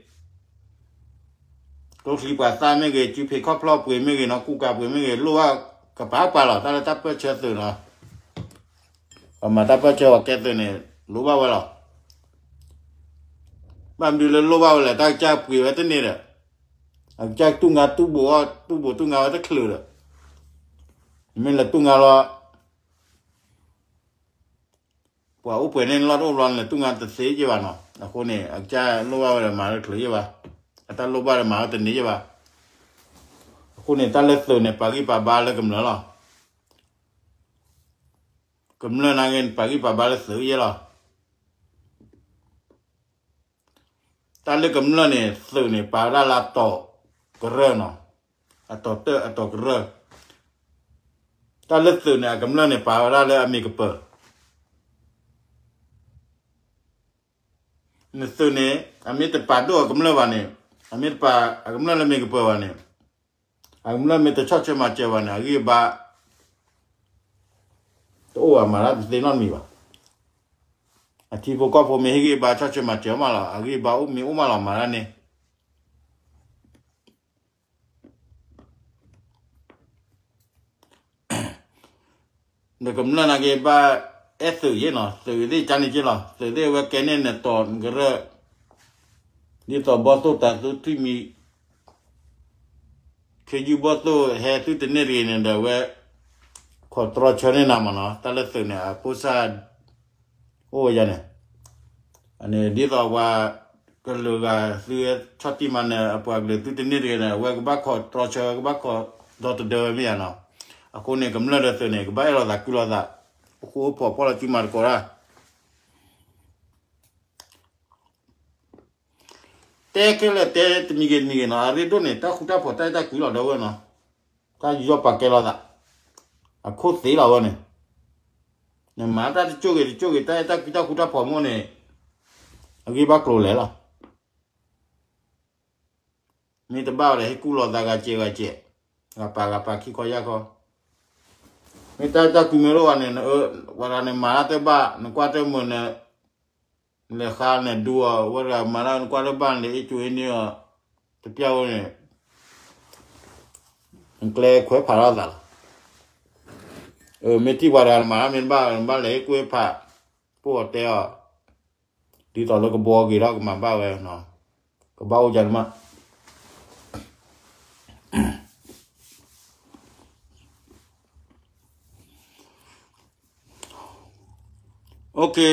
ကျိချံပှၤသၣ်မ့ၢ်ဂ့ၤ, စုဖံးခီၣ်ဖျီၣ်ပှ့ၤမ့ၢ်ဂ့ၤနီၤ, ကူကၤပှ့ၤမ့ၢ်ဂ့ၤ, လိၣ်ဘၣ်ကပာ်ပှၤလီၤ, တၢ်လၢတၢ်ပၢၢ်ဆၢသုးနီၤ, ပှၤမၤတၢ်ပၢၢ်ဆၢပှၤကဲသုးန့ၣ် လိၣ်ဘၣ်ဝဲလီၤ. ဘၣ်မနုၤလၢလိၣ်ဘၣ်ဝဲလဲၣ်, တၢ်ကစၢ်ပှ့ၤဝဲတန့ၢ်ဒီး, အကစၢ်တူၢ်ငါတူၢ်ဘိးအီၣ် တူၢ်ဘိးတူၢ်ငါဝဲတချုးဒီး, မ့ၢ်လဲၤတူၢ်ငါလီၤ ပှၤအိၣ်ပှဲၤန့ၢ်လီၢ်တအိၣ်ဘျီန့ၣ် တူၢ်ငါတသ့ယဲၢ်ဘၣ်နီၤ. အဃိန့ၣ် အကစၢ်လိၣ်ဘၣ်ဝဲဒီးမၤဝဲတချုးယဲၢ်ဘၣ်, အတၢ်လိၣ်ဘၣ်ဒီးမၤဝဲတန့ၢ်ယဲၢ်ဘၣ်. အဃိန့ၣ် တၢ်လၢသုးန့ၣ် ပာ်ဂံၢ်ပာ်ဘါလၢကမျၢၢ်လီၤ. ကမျၢၢ်နာ်က့ ပာ်ဂံၢ်ပာ်ဘါလၢသုးယဲၢ်လီၤ. တၢ်လၢကမျၢၢ်န့ၣ် သုးန့ၣ် ပာ်ဝဲဒၣ်လၢအတီၢ်ကရၢၢ်နီၤ, အတီၢ်တၢၢ်အတီၢ်ကရၢၢ်. တၢ်လၢသုးန့ၣ် အကမျၢၢ်န့ၣ် ပာ်ဝဲဒၣ်လၢအမ့ၢ်ကပၢၤ. နသုးန့ၣ် အမ့ၢ်တပာ်ဒိၣ်အကမျၢၢ်ဘၣ်န့ၣ်, အမ့ၢ်တပာ်အကမျၢၢ်လၢမ့ၢ်ကပၢၤဘၣ်န့ၣ်, အကမျၢၢ်မ့ၢ်တဆီၣ်ထွဲမၤစၢၤဘၣ်န့ၣ် အဂံၢ်အဘါ တအိၣ်ဘၣ် မၤတၢ်တသ့နီတမံၤဘၣ်. အထံဖိကီၢ်ဖိမ့ၢ်ဟ့ၣ်ဂံၢ်ဘါဆီၣ်ထွဲမၤစၢၤမးလီၤ, အဂံၢ်ဘါအိၣ်မ့ၢ်အိၣ်မးလီၤ မၤတၢ်န့ၣ် နကမျၢၢ်နာ်က့ဘၣ်အဲၣ်သုးယဲၢ်နီၤ, သုးသ့ၣ်ကန့ၣ်က့လီၤ, သုးသ့ၣ်ဝဲကဲန့ၣ်နတီၢ်နကရၢၢ်, ဒ်သိးဘီၣ်သိၣ်တၤသူထွံၣ်မံၤ ခ့ယုၢ်ဘီၣ်သိၣ်ဟဲသုတန့ၢ်တဂ့ၤန့ၣ်ဒီး အဝဲခိးတြီဆၢန့ၢ်နၤမးနီၤ, တၢ်လၢသုးန့ၣ် အဖိစၢ်အိၣ်ဝဲယါန့ၣ်, အန့ၣ်ဒ်သိးပှၤကလုာ်ဂၤသုဆီၣ်တံၢ်မၤနၢၤ အပှၤကလုာ်သုတန့ၢ်တဂ့ၤန့ၣ် အဝဲကဘၣ်ခိးတြီဆၢ ကဘၣ်ခိးဒီသဒၢဝဲမ့ၢ်ယါနီၤ. အဃိန့ၣ် ကမျၢၢ်ဒီးသုးန့ၣ် ကဘၣ်အဲၣ်လိာ်သးကွံလိာ်သး ဃိဖိးပီၣ်လီၤစုမၤသကိးတၢ် တဲခဲလၢာ်တဲတမံၤဂ့ၤတမံၤဂ့ၤနီၤ အရ့ဒိၣ်န့ၣ် တၢ်ဃူတၢ်ဖိးတၢ်အဲၣ်တၢ်ကွံလီၤဒီးဝဲနီၤ, တၢ်ယူးယီၣ်ပာ်ကဲလိာ်သး, အခိၣ်သ့လီၤဝဲန့ၣ်, နမၤတၢ်တကၠိၣ်ဂ့ၤတကၠိၣ်ဂ့ၤ တၢ်အဲၣ်တၢ်ကွံတၢ်ဃူတၢ်ဖိးမိၢ်န့ၣ်, အဂ့ၢ်ဘၣ်ကျိၤလဲၣ်လီၤ. မ့ၢ်တဘၣ်ဝဲဒီး ဟ့ၣ်ကူၣ်လိာ်သးဂၤစဲးဂၤစဲး, ဂၤပာ်ဂၤပာ်ခံခီယၢ်ခီ, မ့ၢ်တၢ်အဲၣ်တၢ်ကွံမ့ၢ်တအိၣ်ဘၣ်န့ၣ် ဝဲဒၣ်န့ၣ်မၤတၢ်တဘၣ် နကွၢ်တမုာ်န့ၣ် လဲၤဃါန့ၣ်ဒူအီၤ ဝဲဒၣ်မၤတၢ်နကွၢ်တဘၣ်န့ၣ် အ့ၣ်ကူအ့ၣ်န့ၢ်အီၤ တပျၢ်ဝဲန့ၣ်, နကျဲခွဲးဖးထီၣ်သးလီၤ. မ့ၢ်ထံၣ်ပှၤတဂၤနမၤတၢ်မ့ၢ်တဘၣ် နဘၣ်လဲၤဟ့ၣ်ကူၣ်ဟ့ၣ်ဖး, ပိၢ်အီၤတဲအီၤ, ဒ်သိးလၢကဘှီက့ၤဒီးကမၤဘၣ်ဝဲ, ကဘၣ်အိၣ်ယၤတမး လီၢ်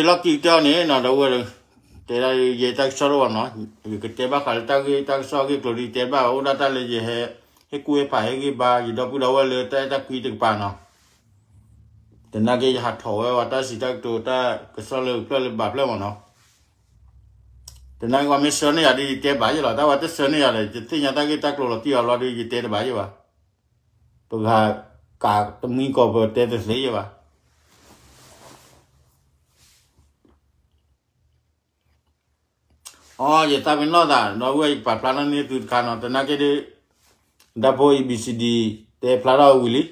ခံကတၢၢ်န့ၣ်နီၤ ဒီပုၢ်ဝဲၢ်, တဲဒၣ်ယဲတၢ်ကစီၣ်တအိၣ်ဘၣ်နီၤ, ယကတဲဘၣ်ဃးလၢတၢ်ဂ့ၢ်တၢ်ကစီၣ်အဂ့ၢ်ကျိၤဒ်တဲဘၣ် အိၣ်ဒၣ်တၢ်လၢယဟဲ ဟ့ၣ်ကူၣ်ဟ့ၣ်ဖးဟ့ၣ်ဂံၢ်ဘါ ယဒီပုၢ်ဒီဝဲၢ်လၢတၢ်အဲၣ်တၢ်ကွံတကပၤနီၤ, သနာ်က့ယဟးထီၣ်ဝဲဝဲတၢ်စံးတၢ်ကတိၤတၢ်ကစီၣ်လၢကဖျၢၣ်လၢဘၣ်ဖျၢၣ်မ့ၢ်နီၤ, သနာ်က့ပှၤမ့ၢ်ဆှၢန့ၢ်ယၤဒီးယတဲဘၣ်ယဲလီၤ, တၢ်ဝဲတဆှၢန့ၢ်ယၤဒီး ယသ့ၣ်ညါတၢ်ဂ့ၢ်တၢ်ကျိၤလီၤတံၢ်အီၤဘျီဒီး ယတဲတဘၣ်ယဲဘၣ်, ပကဟးကးတမံၤကီၢ်ပတဲတသ့ယဲဘၣ် အီ ယသးပ့ၤနီၣ်သး ဒီပုၢ်ဝဲၢ် ယပာ်ဖျါထီၣ်န့ၢ်သုတခါနီၤ, သနာ်က့ဒီး ဒၢဖိ A B C D တဲဖျါထီၣ်ဝံၤလံ,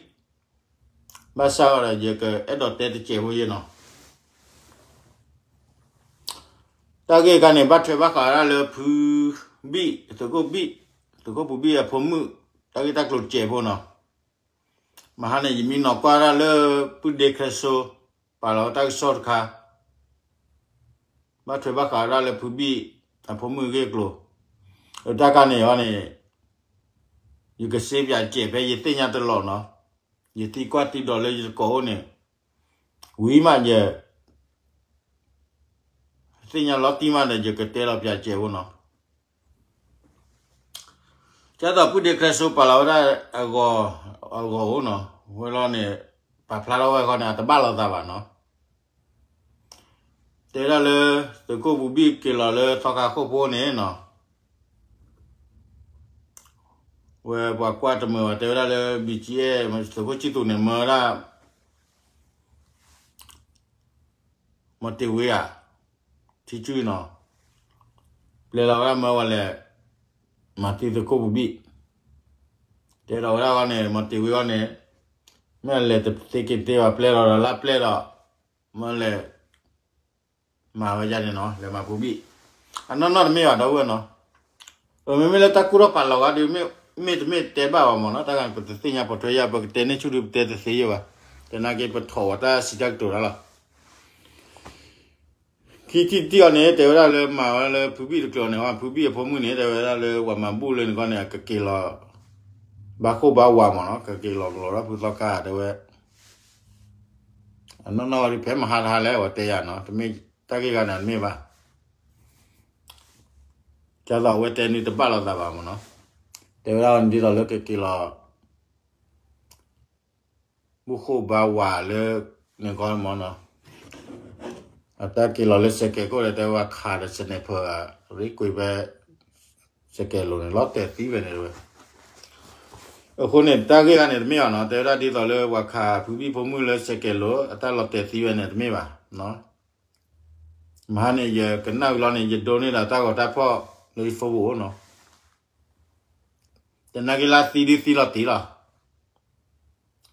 ဘၣ်ဆၣ်ဒီး ယကအဲၣ်ဒိးတဲတစဲးဖိယဲနီၤ, တၢ်ဂ့ၢ်ခါန့ၣ် ဘၣ်ထွဲဘၣ်ဃးဝဲဒၣ်လၢဖုဘံၣ် သုးခိၣ်ဘံၣ် သုးခိၣ်ပူၤဘံၣ်အဖိမုၣ် တၢ်ဂ့ၢ်တၢ်ကျိၤတစဲးဖိနီၤ, မဟါန့ၣ် ယမံနီၤကွၢ်ဒၣ်လၢ ပုၢ်ဒ့ခဲစိ ပာ်လီၤဝဲတၢ်ကစီၣ်တခါ ဘၣ်ထွဲဘၣ်ဃးဝဲဒၣ်လၢဖုဘံၣ်အဖိမုၣ်အဂ့ၢ်အကျိၤ, အတၢ်ခါန့ၣ်အီၤန့ၣ် ယကစ့ပၠးစဲးဖဲယသ့ၣ်ညါတလီၢ်နီၤ, ယသံကွၢ်သံဒိးလၢယတကိးအိၣ်န့ၣ် ဝံၤမးယ သ့ၣ်ညါလီၤတံၢ်မးဒီး ယကတဲလီၤပၠးစဲးဖိနီၤ, ကသိးပုၢ်ဒ့ခဲစိပာ်လီၤဝဲဒၣ်အဂီၢ်, အဂီၢ်အိၣ်နီၤ, ဝဲလီၤန့ၣ် ပာ်ဖျါထီၣ်ဝဲဃီန့ၣ် အတဘၣ်လိာ်သးဘၣ်နီၤ, တဲဝဲဒၣ်လၢ သုးခိၣ်ပူၤဘံၣ်က့ၤလီၤလၢသီခါခိၣ်ဖိန့ၣ်နီၤ, ဝဲပှၤကွၢ်တမုာ်ဘၣ် တဲဝဲဒၣ်လၢ B G F သုးခိၣ်ဆံသူးန့ၣ် မၢဝဲဒၣ် မီၤတ့ၤဝ့ဧါ, ထံကုနီၤ, ပျဲလီၤဝဲဒၣ်မၢဝဲလဲၣ်, မၤသံသုးခိၣ်ပူၤဘံၣ်, တဲဒီးဝဲဒၣ်ဃီန့ၣ် မီၤတ့ၤဝ့ဃီန့ၣ်, မ့ၢ်အလဲၤတသ့က့ၤတသ့ဘၣ် ပျဲလီၤဒီးလၢပျဲဒီး, မ့ၢ်လဲၤ မၤဝဲဒ်န့ၣ်နီၤ လဲၤမၤဖုဘံၣ်, အနီၢ်နီၢ်တမ့ၢ်ဘၣ်ဒီပုၢ်ဝဲၢ်နီၤ, မ့မ့ၢ်လၢတၢ်ကူၣ်ထီၣ်ပာ်လီၤဂၤဒီး မ့ၢ်တမ့ၢ်တဲဘၣ်ဘၣ်မ့ၢ်နီၤ တၢ်ဂၤန့ၣ် ပတသ့ၣ်ညါပိာ်ထွဲယၤ ပကတဲန့ၢ်ဆူၣ်ဒီးပတဲတသ့ယဲဘၣ်, သနာ်က့ပထီၣ်ဝဲတၢ်စံးတၢ်ကတိၤတၢ်လီၤ ခံထံၣ်တထံၣ်အီၤန့ၣ် တဲဝဲဒၣ်လၢမၤဝဲလၢဖုဘံၣ်တကျိၤန့ၣ် ဖုဘံၣ်အဖိမုၣ်န့ၣ် တဲဝဲဒၣ်လၢပှၤမၤဘူၣ်လၢန့ၣ်ခီန့ၣ် အကက့ၤလီၤ ဘၣ်ဃိၣ်ဘၣ်ဝးမ့ၢ်နီၤ ကက့ၤလီၤကလီၤဒီးဖုသီခါတဲဝဲ, အနီၢ်နီၢ်ဝဲဒၣ်ဖဲမဟါတဟါလဲၣ် အဝဲတဲယၤနီၤ တမ့ၢ်တၢ်ဂ့ၢ်ဂၤန့ၣ်တမ့ၢ်ဘၣ်, ကသိးအဝဲတဲန့ၣ်တဘၣ်လိာ်သးဘၣ်မ့ၢ်နီၤ, တဲဝဲဒၣ်ဒ်သိးလၢကက့ၤလီၤ ဘူၣ်ဃိၣ်ဘါဝးလၢ န့ၣ်ကီမ့ၢ်နီၤ, အတၢ်က့ၤလီၤလၢစဲးကဲးခိၣ်ဒီး တဲဝဲခးဒီး sniper ရ့ကွံာ်ဖဲ စဲးကဲးလိၤန့ၣ် လီၤတဲာ်သံဝဲန့ၣ်ဝဲ, အဃိန့ၣ် တၢ်ဂ့ၢ်ဂၤန့ၣ်တမ့ၢ်ဘၣ်နီၤ တဲဝဲဒၣ်ဒ်သိးလၢပှၤခးဖုဘံၣ်ဖိမုၣ်လၢစဲးကဲးလိၤ အတၢ်လီၤတဲာ်သံဝဲန့ၣ်တမ့ၢ်ဘၣ်, မဟါန့ၣ် ယကနၣ်ဝံၤလီၤန့ၣ် ယဒိန့ၢ်ဒီးတၢ်ဂီၤတၢ်ဖီၣ်လၢယဖိပူၤအိၣ်နီၤ တနာ်က့လၢသံဒုးသံလီၤတံၢ်လီၤ,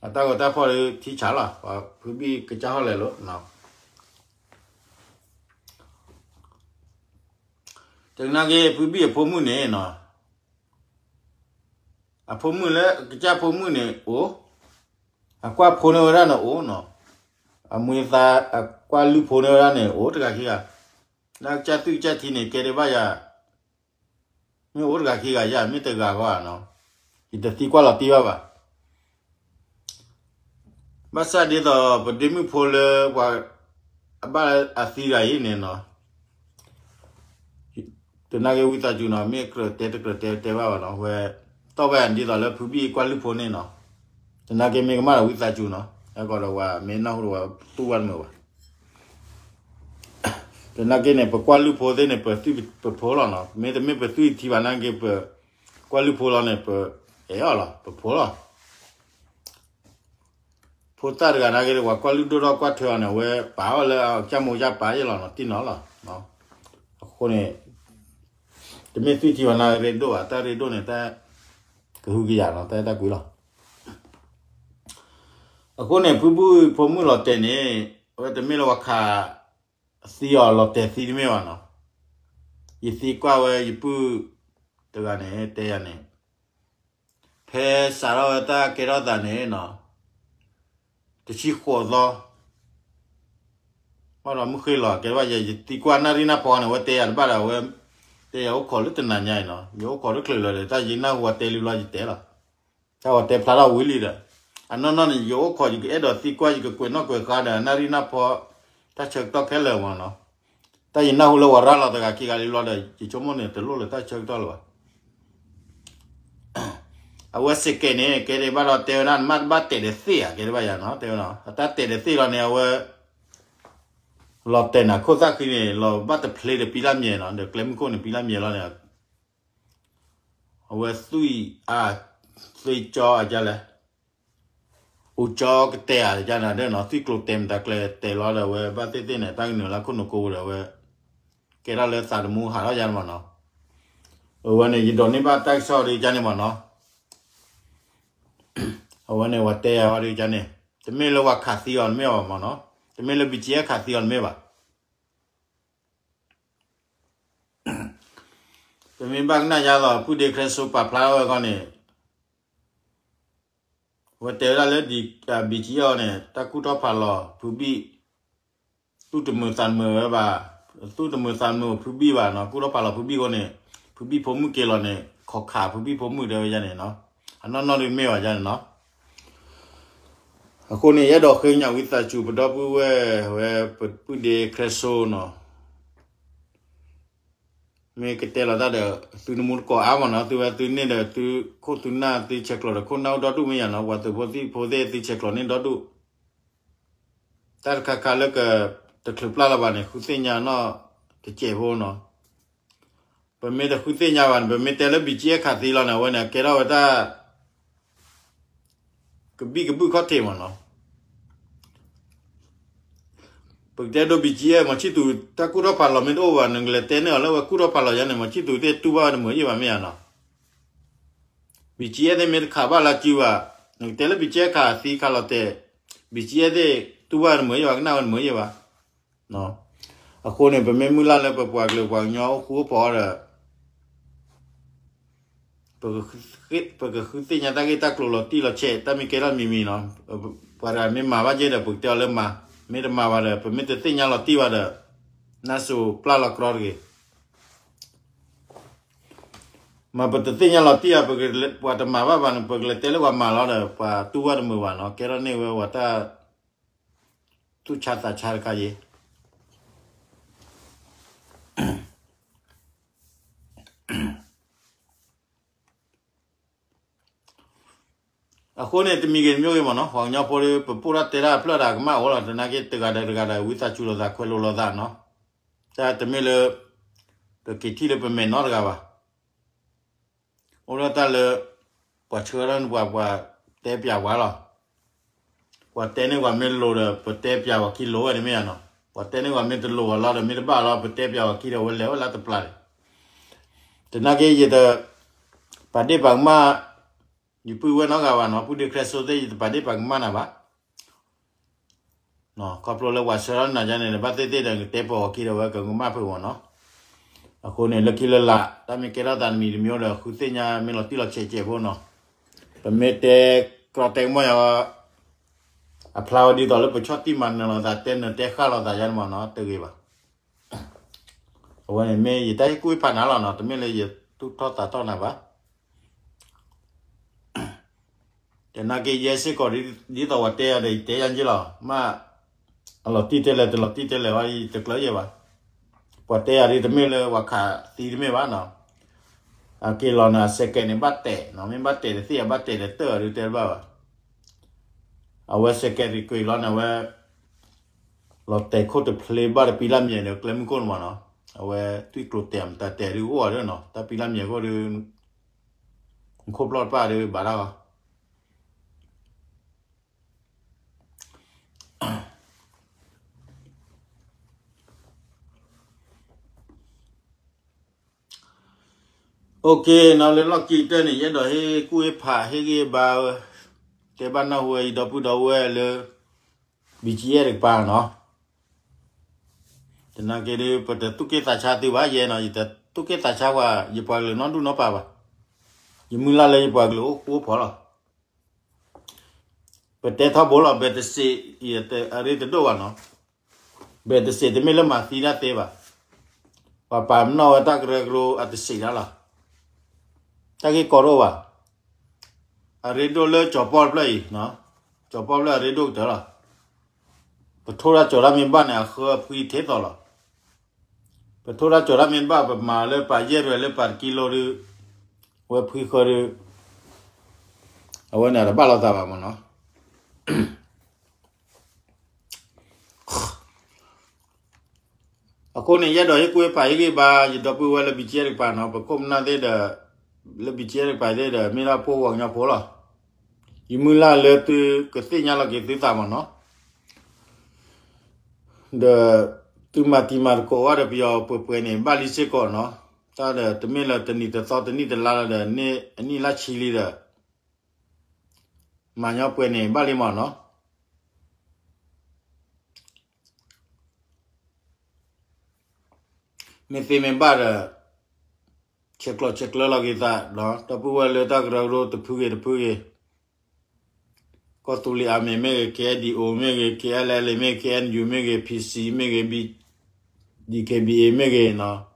အတၢ်ဂီၤတၢ်ဖီၣ်ဒုးထံဆးလီၤ ဖုဘံၣ်ကစၢ်ဟီၣ်လဲၤလိၤ, တနာ်က့ဖုဘံၣ်အဖိမုၣ်န့ၣ်နီၤ, အဖိမုၣ်လၢကစၢ်ဖိမုၣ်န့ၣ်အိၣ်, အကွၢ်ဖိန့ၢ်ဝဲဒၣ်န့ၣ်အိၣ်နီၤ, အမွေးသါအကွၢ်လုၢ်ဖိန့ၢ်ဝဲဒၣ်န့ၣ်အိၣ်တဂၤခံဂၤ, လၢကစၢ်သွံၣ်ကစၢ်ထံန့ၣ် ကဲဒံးဘၣ်ယၤ မ့ၢ်အိၣ်တဂၤခံဂၤယၤ မ့ၢ်တဂၤဂီၢ်ဧါနီၤ, ယတသံကွၢ်လီၤတံၢ်ဘၣ်ဘၣ်. ဘၣ်ဆၣ်ဒ်သိးပဒ့မုၣ်ဖိလၢပှၤ အဘၣ်အသံတဂၤအံၤန့ၣ်နီၤ, တနာ်က့ဝံသးစူၤနီၤ, မ့ၢ်ကြၢးတဲတကြၢးတဲတဲဘၣ်ဘၣ်နီၤ, ဝဲ တီၢ်ဘၣ်ဒ်သိးလၢဖုဘံၣ်ကွၢ်လုၢ်ဖိန့ၣ်နီၤ, တနာ်က့မ့ၢ်ကမၣ်ဒီးဝံသးစူၤနီၤ, ကီးဒီးဝဲမ့ၢ်နၢ်ဟူဒီးဝဲတူၢ်ဘၣ်တမုာ်ဘၣ်. သနာ်က့န့ၣ် ပကွၢ်လုၢ်ဖိသ့ၣ်န့ၣ် ပသွံၣ်ပဖိလီၤနီၤ. မ့တမ့ၢ်ပသွံၣ်ထံဘၣ်နာ်က့ ပကွၢ်လုၢ်ဖိလီၤန့ၣ် ပအဲၣ်အီၤလီၤ ပဖိလီၤ. ဖိသၣ်တဂၤနာ်က့ ပှၤကွၢ်လုၢ်ဒိၣ်ထီၣ်ကွၢ်ထွဲအီၤန့ၣ် အဝဲပာ်အီၤလၢအကၢ်မိၢ်ကၢ်ပၢ်ယဲၢ်လီၤနီၤ တံၢ်နီၤလီၤ. အဃိန့ၣ် တမ့ၢ်သွံၣ်ထံဘၣ်နာ်က့ ရ့ဒိၣ်ဘၣ် တၢ်ရ့ဒိၣ်န့ၣ် တၢ်ကဟုကယာ်နီၤ တၢ်အဲၣ်တၢ်ကွံလီၤ. အဃိန့ၣ် ဖုဘုၣ်ဖိမုၣ်လီၤတဲာ်န့ၣ် အဝဲတမ့ၢ်လၢပှၤခးသံအီၤလီၤတဲာ်သံတမ့ၢ်ဘၣ်နီၤ. ယသံကွၢ်ဝဲယပုၢ်တဂၤန့ၣ် တဲယၤန့ၣ် ဖဲစးထီၣ်ဝဲတၢ်ကဲထီၣ်သးန့ၣ်နီၤ တဆံဃိးသီ ဘၣ်ဒီးမုၢ်ဃ့ၢ်လီၤ ကဲဘၣ်ယဲ ယသံကွၢ်နၣ်ရံၣ်နၢ်ဖီန့ၣ် အဝဲတဲယၤတဘၣ်ဒီး အဝဲတဲယၤအိၣ်ခိးလၢတနၤညါအံၤနီၤ ယအိၣ်ခိးတချုးလၢၤဒီး တၢ်ယနၢ်ဟူအတဲလံဘျီယတဲလီၤ. တၢ်ဝဲတဲဖျါထီၣ်ဝံၤလံဒီး အနီၢ်နီၢ်န့ၣ် ယအိၣ်ခိးယကအဲၣ်ဒိးသံကွၢ် ယကကွဲးနီၣ်ကွဲးဃါဒီး နၣ်ရံၣ်နၢ်ဖီ တၢ်ဆၢကတီၢ်ခဲလၢာ်မ့ၢ်နီၤ. တၢ်ယနၢ်ဟူလၢပှၤရၤလီၤတဂၤခံဂၤလံဘျီဒီး ယဆိကမိၣ်န့ၣ် တလိၣ်လၢတၢ်ဆၢကတီၢ်လၢၤဘၣ်. အဝဲစ့ၢ်ကီးန့ၣ် ကဲဒံးဘၣ်ဒီးတဲဝဲဒၣ် နမ့ၢ်တဘၣ်တဲာ်ဒီးသ့ၣ်ဧါ ကဲဒံးဘၣ်ယၤနီၤ တဲဝဲနီၤ အတၢ်တဲာ်ဒီးသ့ၣ်လီၤန့ၣ် အဝဲ လီၤတဲာ်နၤခိၣ်သၣ်ဃံန့ၣ် လီၤဘၣ်တဖျ့ဒီးပံလၢ်မံၤနီၤ ဒီးကျဲမုၢ်ခိၣ်န့ၣ် ပံလၢ်မံၤလီၤန့ၣ် အဝဲသွံၣ်အါ သွံၣ်ကၠီအကလဲၣ် အိၣ်ကၠီကတဲာ်အကန့ၣ်ဒီးနီၤ သွံၣ်ကျိၤတဲာ်မတၤကျဲတဲာ်လီၤဒီး အဝဲဘၣ်သ့ၣ်သ့ၣ်န့ၣ် တၢ်ကနုာ်လၢခိၣ်နူာ်ကိးပူၤဒီး အဝဲ ကဲထီၣ်လၢသးတမူဟးထီၣ်ယါန့ၣ်မ့ၢ်နီၤ. အဝဲန့ၣ် ယဒိးန့ၢ်ဘၣ်တၢ်ကစီၣ်ဒ်ကန့ၣ်မ့ၢ်နီၤ. အဝဲန့ၣ် ပှၤတဲယၤဝဲဒ်ကန့ၣ် တမ့ၢ်လၢပှၤခးသံအီၤတမ့ၢ်ဘၣ်မ့ၢ်နီၤ. တမ့ၢ်လၢ ဘံၣ်ကၠံအဲၣ် ခးသံအီၤတမ့ၢ်ဘၣ်. ပမ့ၢ်ဘၣ်ကနၣ်ယါလီၤ ဖုဒ့ခရၢစိပာ်ဖျါထီၣ်ဝဲခီန့ၣ် အဝဲတဲဝဲဒၣ်လၢ ဘံၣ်ကၠံအဲၣ်အီၤန့ၣ် တၢ်ကူၣ်ထီၣ်ဖးလီၤဖုဘံၣ် သူၣ်တမုာ်သးတမုာ်ဝဲဘၣ်, သူၣ်တမုာ်သးတမုာ်ဖုဘံၣ်ဘၣ်နီၤ, ကူၣ်ထီၣ်ဖးလီၤဖုဘံၣ်အဃိန့ၣ် ဖုဘံၣ်ဖိမုၣ်က့ၤလီၤန့ၣ် ခိးခးဖုဘံၣ်ဖိမုၣ်တဲဝဲယါန့ၣ်နီၤ, အနီၢ်နီၢ်ဒ်မ့ၢ်ဘၣ်ယါန့ၣ်နီၤ. အဃိန့ၣ် ယအဲၣ်ဒိးဃ့ကညးဝံသးစူၤ ပဒီပုၢ်ဝဲၢ်ဝဲ ပပုၢ်ဒ့ခရၢစိနီၤ, မ့ၢ်ကတဲလီၤတၢ်ဒီး သုနမူတကိးအါမးနီၤ, သုဝဲသုန့ၢ်ဒီးသုခိၣ်သုနၢ်သုဆဲးကျိးဒီးခိၣ်နၢ်အိၣ်ဒီဒူၣ်မ့ၢ်ယါနီၤ, ပှၤသုးဖိသံၣ်ဖိသ့ၣ်သုဆဲးကျိးန့ၢ်ဒီဒူၣ်, တၢ်တခါခါလၢကတချုးပျၢ်လၢၤဘၣ်န့ၣ် ဃုသ့ၣ်ညါနီၢ်တစဲးဖိနီၤ. ပမ့ၢ်တဃုသ့ၣ်ညါဘၣ်န့ၣ် ပမ့ၢ်တဲလၢ ဘံၣ်ကၠံအဲၣ် ခးသံလီၤန့ၣ် အဝဲန့ၣ် ကဲထီၣ်ဝဲတၢ် ကဘံၣ်ကဘုၣ်ခီၣ်ထံးမးနီၤ. ပကတဲဒိ ဘံၣ်ကၠံအဲၣ် မီၤဆံၣ်သူး တၢ်ကူၣ်ထီၣ်ဖးလီၤမ့ၢ်တအိၣ်ဘၣ် နကလဲၤတဲန့ၢ်အီၤလၢဝဲကူၣ်ထီၣ်ဖးလီၤယါန့ၣ် မီၤဆံၣ်သူးသ့ၣ်တူၢ်ဘၣ်ဝဲတမုာ်ယံၢ်ဘၣ်မ့ၢ်ဧါနီၤ. ဘံၣ်ကၠံအဲၣ်သ့ၣ်မ့ၢ်တခးဘၣ်လၢစုဘၣ်, နကတဲလၢ ဘံၣ်ကၠံအဲၣ် ခးသံခးလီၤတဲာ်, ဘံၣ်ကၠံအဲၣ်သ့ၣ်တူၢ်ဘၣ်ဝဲတမုာ်ယံၢ်ဘၣ် ကနၣ်ဝဲတမုာ်ယံၢ်ဘၣ်. အဃိန့ၣ် ပမ့ၢ်မုၢ်လၢ်လၢပပှၤကလုာ်ပှၤကညီအိၣ်ဃူအိၣ်ဖိးအီၤဒီး ပကဃုသ့ၣ်ညါတၢ်ဂ့ၢ်တၢ်ကျိၤလီၤတံၢ်လီၤဆဲး တၢ်မ့ၢ်ကဲထီၣ်မံၤမံၤနီၤ. ပှၤတဂၤမ့ၢ်မၤဘၣ်က့ဒီး ပကတဲအီၤလၢမၤ, မ့ၢ်တမၤဘၣ်ဒီး ပမ့ၢ်တသ့ၣ်ညါလီၤတံၢ်ဘၣ်ဒီး နၢ်စိၤပျၢ်လီၤကြီတဂ့ၤ. မ့ၢ်ပတသ့ၣ်ညါလီၤတံၢ်ဘၣ် ပှၤတမၤဘၣ်ဘၣ်န့ၣ် ပကလဲၤတဲလၢပှၤမၤလီၤဒီး ပှၤတူၢ်ဘၣ်တမုာ်ဘၣ်နီၤ, ကဲထီၣ်န့ၢ်ဝဲပှၤတၢ်သူၣ်ဆါသးဆါတခါအံၤ အဃိန့ၣ် တမံၤဂ့ၤတမံၤဂ့ၤမ့ၢ်နီၤ, ပှၤကညီဖိဒီး ပပိၢ်တၢ်တဲတၢ်အဖျၢၣ်ဒီး ကမၣ်အိၣ်လီၤ. သနာ်က့ တဂၤဒီးတဂၤဒီး ဝံသးစူၤလိာ်သး ခွဲးလိာ်လိာ်သးနီၤ. တၢ်တမ့ၢ်လၢ ပက့ၤထံၣ်လၢပမဲာ်နီတဂၤဘၣ်. အိၣ်ဒီးတၢ်လၢ ပှၤဆှၢထီၣ်န့ၢ်ပှၤ ပှၤတဲပျးပှၤလီၤ. ပှၤတဲန့ၢ်ပှၤမ့ၢ်လိၤဒီး ပတဲပျးပှၤခံလိၤဝဲန့ၣ်မ့ၢ်ဧါနီၤ. ပှၤတဲန့ၢ်ပှၤမ့ၢ်တလိၤအလီၢ်ဒီး မ့ၢ်တဘၣ်လီၤ ပတဲပျးပှၤခံဒီး အဝဲလဲၤဝဲလၢတပျၢ်န့ၣ်. သနာ်က့ ယတ ပာ်ဒ့ၣ်ပာ်ကမၣ် ယပုၢ်ဝဲၢ်နီတဂၤဘၣ်နီၤ, ပုၢ်ဒ့ၣ်ခရၢစိသ့ၣ် ယတပာ်ဒ့ၣ်ပာ်ကမၣ်နၤဘၣ်. ခီဖျိလၢပှၤဆှၢထီၣ်နၤယါန့ၣ် ဘၣ်သ့ၣ်သ့ၣ်ဒီး ကတဲပိာ်အီၤခံဒီး အဝဲကကမၣ်ဖုးမ့ၢ်နီၤ. အဃိန့ၣ် လၢခံလၢလာ် တၢ်မ့ၢ်ကဲထီၣ်သးတမံၤတမံၤဒီး ဃုသ့ၣ်ညါမ့ၢ်လီၤတံၢ်လီၤဆဲးစဲးဖိနီၤ. ပမ့ၢ်တဲကြီတဲကမီၣ်ယါ အဖျါဝဲဒ်သိးလၢပဆီၣ်တံၢ်မၤနၢၤလိာ်သး တဲနၢၤတဲဃၣ်လိာ်သးယါန့ၣ်မ့ၢ်နီၤ တဂ့ၤဘၣ်. အဝဲန့ၣ်မ့ၢ်ယတၢ်ဟ့ၣ်ကူၣ်ဟ့ၣ်ဖးနၤလီၤနီၤ, တမ့ၢ်လၢယသူၣ်ထီၣ်သးထီၣ်နၤဘၣ်. သနာ်က့ ယဲစ့ၢ်ကီး ဒ်သိးပှၤတဲယၤဒီး ယတဲယၤက့လီၤ. မ့ၢ်အလီၤတံၢ်တဲလဲၣ် တလီၤတံၢ်တဲလဲၣ်ဝဲ ယတကျၢၤယဲဘၣ်. ပှၤတဲယၤဒ်တမ့ၢ်လၢပှၤခးသံတမ့ၢ်ဘၣ်နီၤ. အက့ၤလီၤနၤ စဲးကဲးန့ၣ် ဘၣ်တဲာ်နီၤ, မ့ၢ်ဘၣ်တဲာ်တသ့ၣ် အဘၣ်တဲာ်ဒီးတၢၢ်အီၤဒ်တဲတဘၣ်ဘၣ်. အဝဲ secretary လီၤန့ၣ် အဝဲ လီၤတဲာ်ခိၣ်တဖျ့ဘၣ်တပံလၢ်မံၤဒီး ကျဲမုၢ်ခိၣ်န့ၣ်မးနီၤ, အဝဲသွံၣ်ကျိၤတဲာ်မတၤတဲာ်ဒုးအိၣ်အီၤဒီးနီၤ, တၢ်ပံလၢ်မံၤအဃိဒီး ခိၣ်ဖျီၣ်တပၣ်ဒီးဘၣ်တၢ်လီၤ. OK နီၤ, လၢလီၢ်ခံကတၢၢ်န့ၣ် ယအဲၣ်ဒိးဟ့ၣ်ကူၣ်ဟ့ၣ်ဖးဟ့ၣ်ဂံၢ်ဘါဝဲ, တဲဘၣ်နၢ်ဟူဝဲ ယဒီပုၢ်ဒီဝဲၢ်လၢ BGF တကပၤနီၤ. သနာ်က့ဒီး ပတသူၣ်က့ၣ်သးဆါသုဘၣ်ယဲနီၤ, ယတသူၣ်က့ၣ်သးဆါပှၤ ယပှၤကလုာ်နီတဒူၣ်နီတပၤဘၣ်. ယမုၢ်လၢ်လၢယပှၤကလုာ်အိၣ်ဃူအိၣ်ဖိးလီၤ. ပတဲထီဘိလီၤ, ဘဲတစ့း အရ့တဒိၣ်ဘၣ်နီၤ. ဘဲတစ့းတမ့ၢ်လၢမၤသံတၢ်သ့ဘၣ်. ပှၤပာ်ပနီၣ်ဝဲတၢ်ကရၢကရိအတစ့းဒၣ်လီၤ. တၢ်ဂ့ၢ်ကီတအိၣ်ဘၣ်. အရ့ဒိၣ်လၢကၠီၤပီၣ်တဖျၢၣ်အံၤ, ကၠီၤပီၣ်ဖျၢၣ်အရ့ဒိၣ်ကတၢၢ်လီၤ. ပထိၣ်တၢ်ကၠီၤတၢ်မ့ၢ်ဘၣ်န့ၣ် အဃၢအဖှံထဲသိးလီၤ. ပထိၣ်တၢ်ကၠီၤတၢ်မ့ၢ်ဘၣ် ပမၤလၢပာ်ယဲၢ်ရဲၣ်လၢပာ်တကံလိဒုး, အဝဲဖှံဃၢဒုး, အဝဲန့ၣ်တဘၣ်လိာ်သးဘၣ်မးနီၤ. အဃိန့ၣ် ယအဲၣ်ဒိးဟ့ၣ်ကူၣ်ဟ့ၣ်ဖးဟ့ၣ်ဂံၢ်ဘါ ယဒီပုၢ်ဝဲၢ်လၢ BGF တကပၤနီၤ, ပခိၣ်ပနၢ်သ့ၣ်ဒီး, လၢ BGF တကပၤသ့ၣ်ဒီး မ့ၢ်ဒၣ်ပှၤဟီၣ်ကညီဖိလီၤ. ယမုၢ်လၢ်လၢသုကသ့ၣ်ညါလီၤက့ၤသုသးမးနီၤ. ဒီးသုမၤတံၤမၤသကိးဝဲဒီးပယီၤပှဲၤပှဲၤန့ၣ် ဘၣ်လံစ့ၢ်ကီးနီၤ. တၢ်ဒီးတမ့ၢ်လၢတနံၤတသီတနံၣ်တလါလၢဒီး အနံၣ်လၢဆံလံဒီး မၤညီပှဲၤန့ၣ် ဘၣ်လံမးနီၤ. မ့ၢ်သ့မ့ၢ်ဘၣ်ဒီး ဆဲးကျိးဆဲးကျၢလီၤက့ၤသး, ဒီပုၢ်ဝဲၢ်လၢတၢ်ကရၢကရိတဖုဂ့ၤတဖုဂ့ၤ, ကီၢ်သူလ့ၤ Army မ့ၢ်ဂ့ၤ, KNDO မ့ၢ်ဂ့ၤ, KNLA မ့ၢ်ဂ့ၤ, KNU မ့ၢ်ဂ့ၤ, PC မ့ၢ်ဂ့ၤ, DKBA မ့ၢ်ဂ့ၤနီၤ,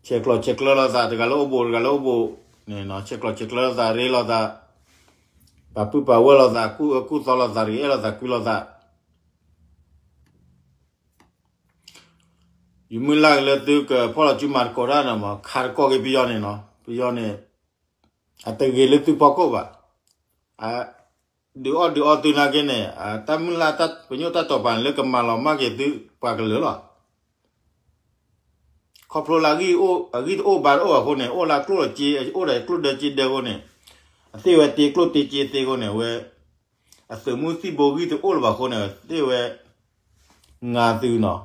ဆဲးကျိးဆဲးကျၢလီၤသး တဂၤလၢအိၣ်ဘူး တဂၤလၢအိၣ်ဘူးန့ၣ်နီၤ, ဆဲးကျိးဆဲးကျၢလီၤသး ရ့လိာ်သး, ပာ်ပုၢ်ပာ်ဝဲၢ်လိာ်သး ကူၣ်အၢကူၣ်သီလိာ်သး တဂ့ၤအဲၣ်လိာ်သးကွံလိာ်သး ယမုၢ်လၢ်က့ၤလၢသုကဖီၣ်လီၤစုမၤသကိးတၢ်န့ၣ်မး ခးသကိးက့ၤပယီၤန့ၣ်နီၤ, ပယီၤန့ၣ် အတဂ့ၤလၢသုဖီခိၣ်ဘၣ်. ဒုးအီၣ်ဒုးအီသုနာ်က့န့ၣ် တၢ်မုၢ်လၢ်တၢ်ပညိၣ်တၢ်တိာ်ပာ်န့ၣ် လၢကမၤလီၤမၢ်က့ၤသုပှၤကလုာ်လီၤ. ခီဖျိလၢအဂံၢ်အအိၣ်ဘၣ်တအိၣ်ဘၣ်အဃိန့ၣ် အိၣ်လၢကျိၣ်လၢစ့ အိၣ်ဒီးကျိၣ်ဒၢစ့ဒၢအဃိန့ၣ် အသ့ၣ်ဝဲတ့ကျိၣ်တ့စ့သ့အဃိန့ၣ် အဝဲ အသုးမုၢ်သံၣ်ဘိဂံၢ်တအိၣ်လၢၤဘၣ်အဃိန့ၣ် သ့ၣ်ဝဲ ငါသုနီၤ,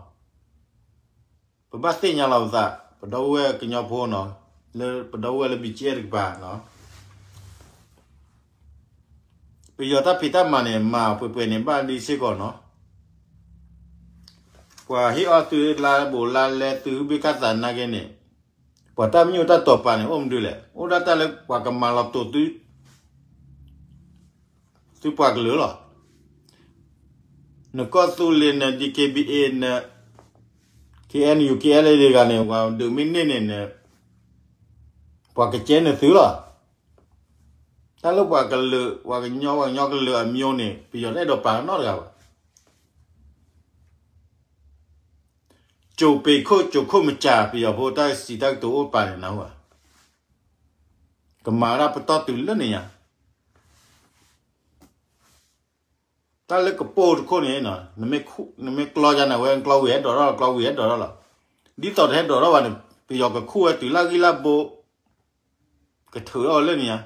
ပဘၣ်သ့ၣ်ညါလီၤပသး ပဒီပုၢ်ဝဲၢ်ကညီဖိနီၤ, လၢပဒီပုၢ်ဝဲၢ်လၢ BGF တကပၤနီၤ, ပယီၤတၢ်ဖံးတၢ်မၤန့ၣ် မၤပှဲၤပှဲၤန့ၣ် ဘၣ်လံစ့ၢ်ကီးနီၤ. ပှၤဟ့ၣ်အီၣ်သုလါဘိးလါလဲ သုဘ့ၣ်ကၢ်သးနာ်က့န့ၣ် ပှၤတၢ်မညိၣ်တၢ်တိာ်ပာ်န့ၣ် အိၣ်မနုၤလဲၣ်. အိၣ်ဒၣ်တၢ်လၢပှၤကမၤလီၤတိာ်သု သုပှၤကလုာ်လီၤ. နကီၢ်သူလ့ၤ န DKBA န KNU KNLA တဂၤန့ၣ် ပှၤဒုးမ့ၢ်န့ၢ်န့ၣ် ပှၤကကဲန့ၢ်သုလီၤ. တၢ်လၢပှၤကလုာ် ပှၤကညီ ပှၤကညီကလုာ်အမျိုးန့ၣ် ပယီၤတအဲၣ်ဒိးပာ်နီတဂၤဘၣ်. ကြိုပေခို့ ကြိုခို့မကြၢး ပယီၤဖိတၢ်စံးတၢ်ကတိၤအိၣ်ပာ်န့ၣ်နၢ်ဟူဧါ. ကမၤဝဲဒၣ်ပတီၢ်တုၤလၢန့ၣ်ညါ တၢ်လၢကပိာ်တခိၣ်န့ၣ် နမ့ၢ်ကျီယါန့ၣ် အဝဲကျီဝံၤဟဲဒိးထီၣ် ကျီဝံၤဟဲဒိးထီၣ်လီၤ. ဒ်သိးတဟဲဒိးထီၣ်ဘၣ်န့ၣ် ပယီၤကခူၣ်ဝဲတုၤလၢဂံၢ်လၢဘိ ကထုးထီၣ်လၢန့ၣ်ညါ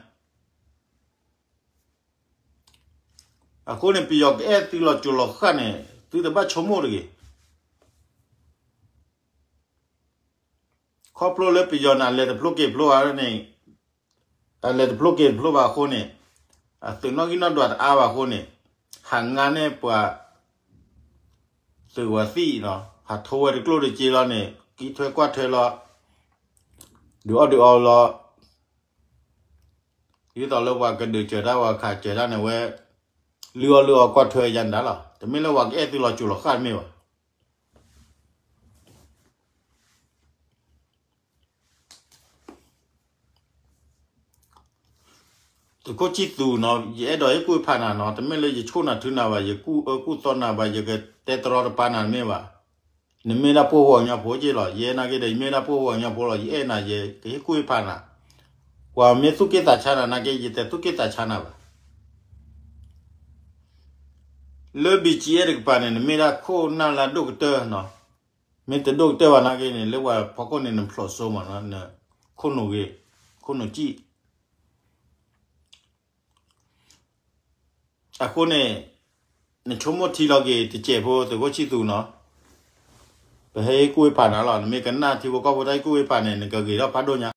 အဃိန့ၣ် ပယီၤကအဲၣ်သုလီၤစိၤလီၤဃၣ်န့ၣ် သုတဘၣ်ဆိကမိၣ်တဂ့ၤ. ခီဖျိလၢပယီၤန့ၣ် အလဲၤတဖျိက့ၤတဖျိဘၣ်န့ၣ် အလဲၤတဖျိက့ၤတဖျိဘၣ်အဃိန့ၣ် အသုးနီၣ်ဂံၢ်နီၣ်ဒွးတအါဘၣ်အဃိန့ၣ် ဟးငါန့ၢ်ပှၤ သုးဝၤသံၣ်နီၤ ဟးထိဝဲတကျိၣ်တစ့လီၤန့ၣ် ကံၣ်ထွဲကွၢ်ထွဲလီၤ ဒုးအီၣ်ဒုးအီလီၤ ဒ်သိးလၢပှၤကဒုးစၢၤတၢ် ပှၤခးစၢၤတၢ်န့ၣ်ဝဲ လုၢ်အီၣ်လုၢ်အီကွၢ်ထွဲယါန့ၣ်ဒၣ်လီၤ. တမ့ၢ်လၢပှၤကအဲၣ်သုလီၤစိၤလီၤဃၣ်တမ့ၢ်ဘၣ်. သုးခိၣ်ဆံၣ်သူးနီၤ ယအဲၣ်ဒိးဟ့ၣ်ကူၣ်ဖးနၤနီၤ တမ့ၢ်လၢယဆိၣ်နၤထုနၤဘၣ် ယကူၣ်အၢကူၣ်သီနၤဘၣ် ယကတဲတရီတပါနၤတမ့ၢ်ဘၣ်. နမ့ၢ်ဒၣ်ပှၤဟီၣ်ကညီဖိက့လီၤ. ယဲနာ်က့ဒီး ယမ့ၢ်ဒၣ်ပှၤဟီၣ်ကညီဖိလီၤ ယအဲၣ်နၤ ယကဟ့ၣ်ကူၣ်ဟ့ၣ်ဖးနၤ. ပှၤမ့ၢ်သူၣ်က့ၣ်သးဆါနၤနာ်က့ ယတသူၣ်က့ၣ်သးဆါနၤဘၣ်. လၢ ဘီၣ်ကၠံၣ်အဲၣ် တကပၤန့ၣ် နမ့ၢ်ဒၣ်ခိၣ်နၢ်လၢအဒိၣ်ကတၢၢ်နီၤ, မ့ၢ်တဒိၣ်ကတၢၢ်ဘၣ်နာ်က့န့ၣ် လၢပှၤဖီခိၣ်န့ၣ် နဖျိးစိမးနီၤ, နခိၣ်နူာ်ဂ့ၤ, ခိၣ်နူာ်ကံၣ်. အဃိန့ၣ် နဆိကမိၣ်ထံလီၤက့ၤတစဲးဖိ သုးခိၣ်ဆံၣ်သူးနီၤ, ပဟဲကူၣ်ဝ့ၢ်ဖးနၤလီၤ. နမ့ၢ်ကနၣ်ထံဖိကီၢ်ဖိတၢ်ကူၣ်ဝ့ၢ်ဖးန့ၣ် နကဂ့ၤထီၣ်ဖးဒိၣ်ညါ.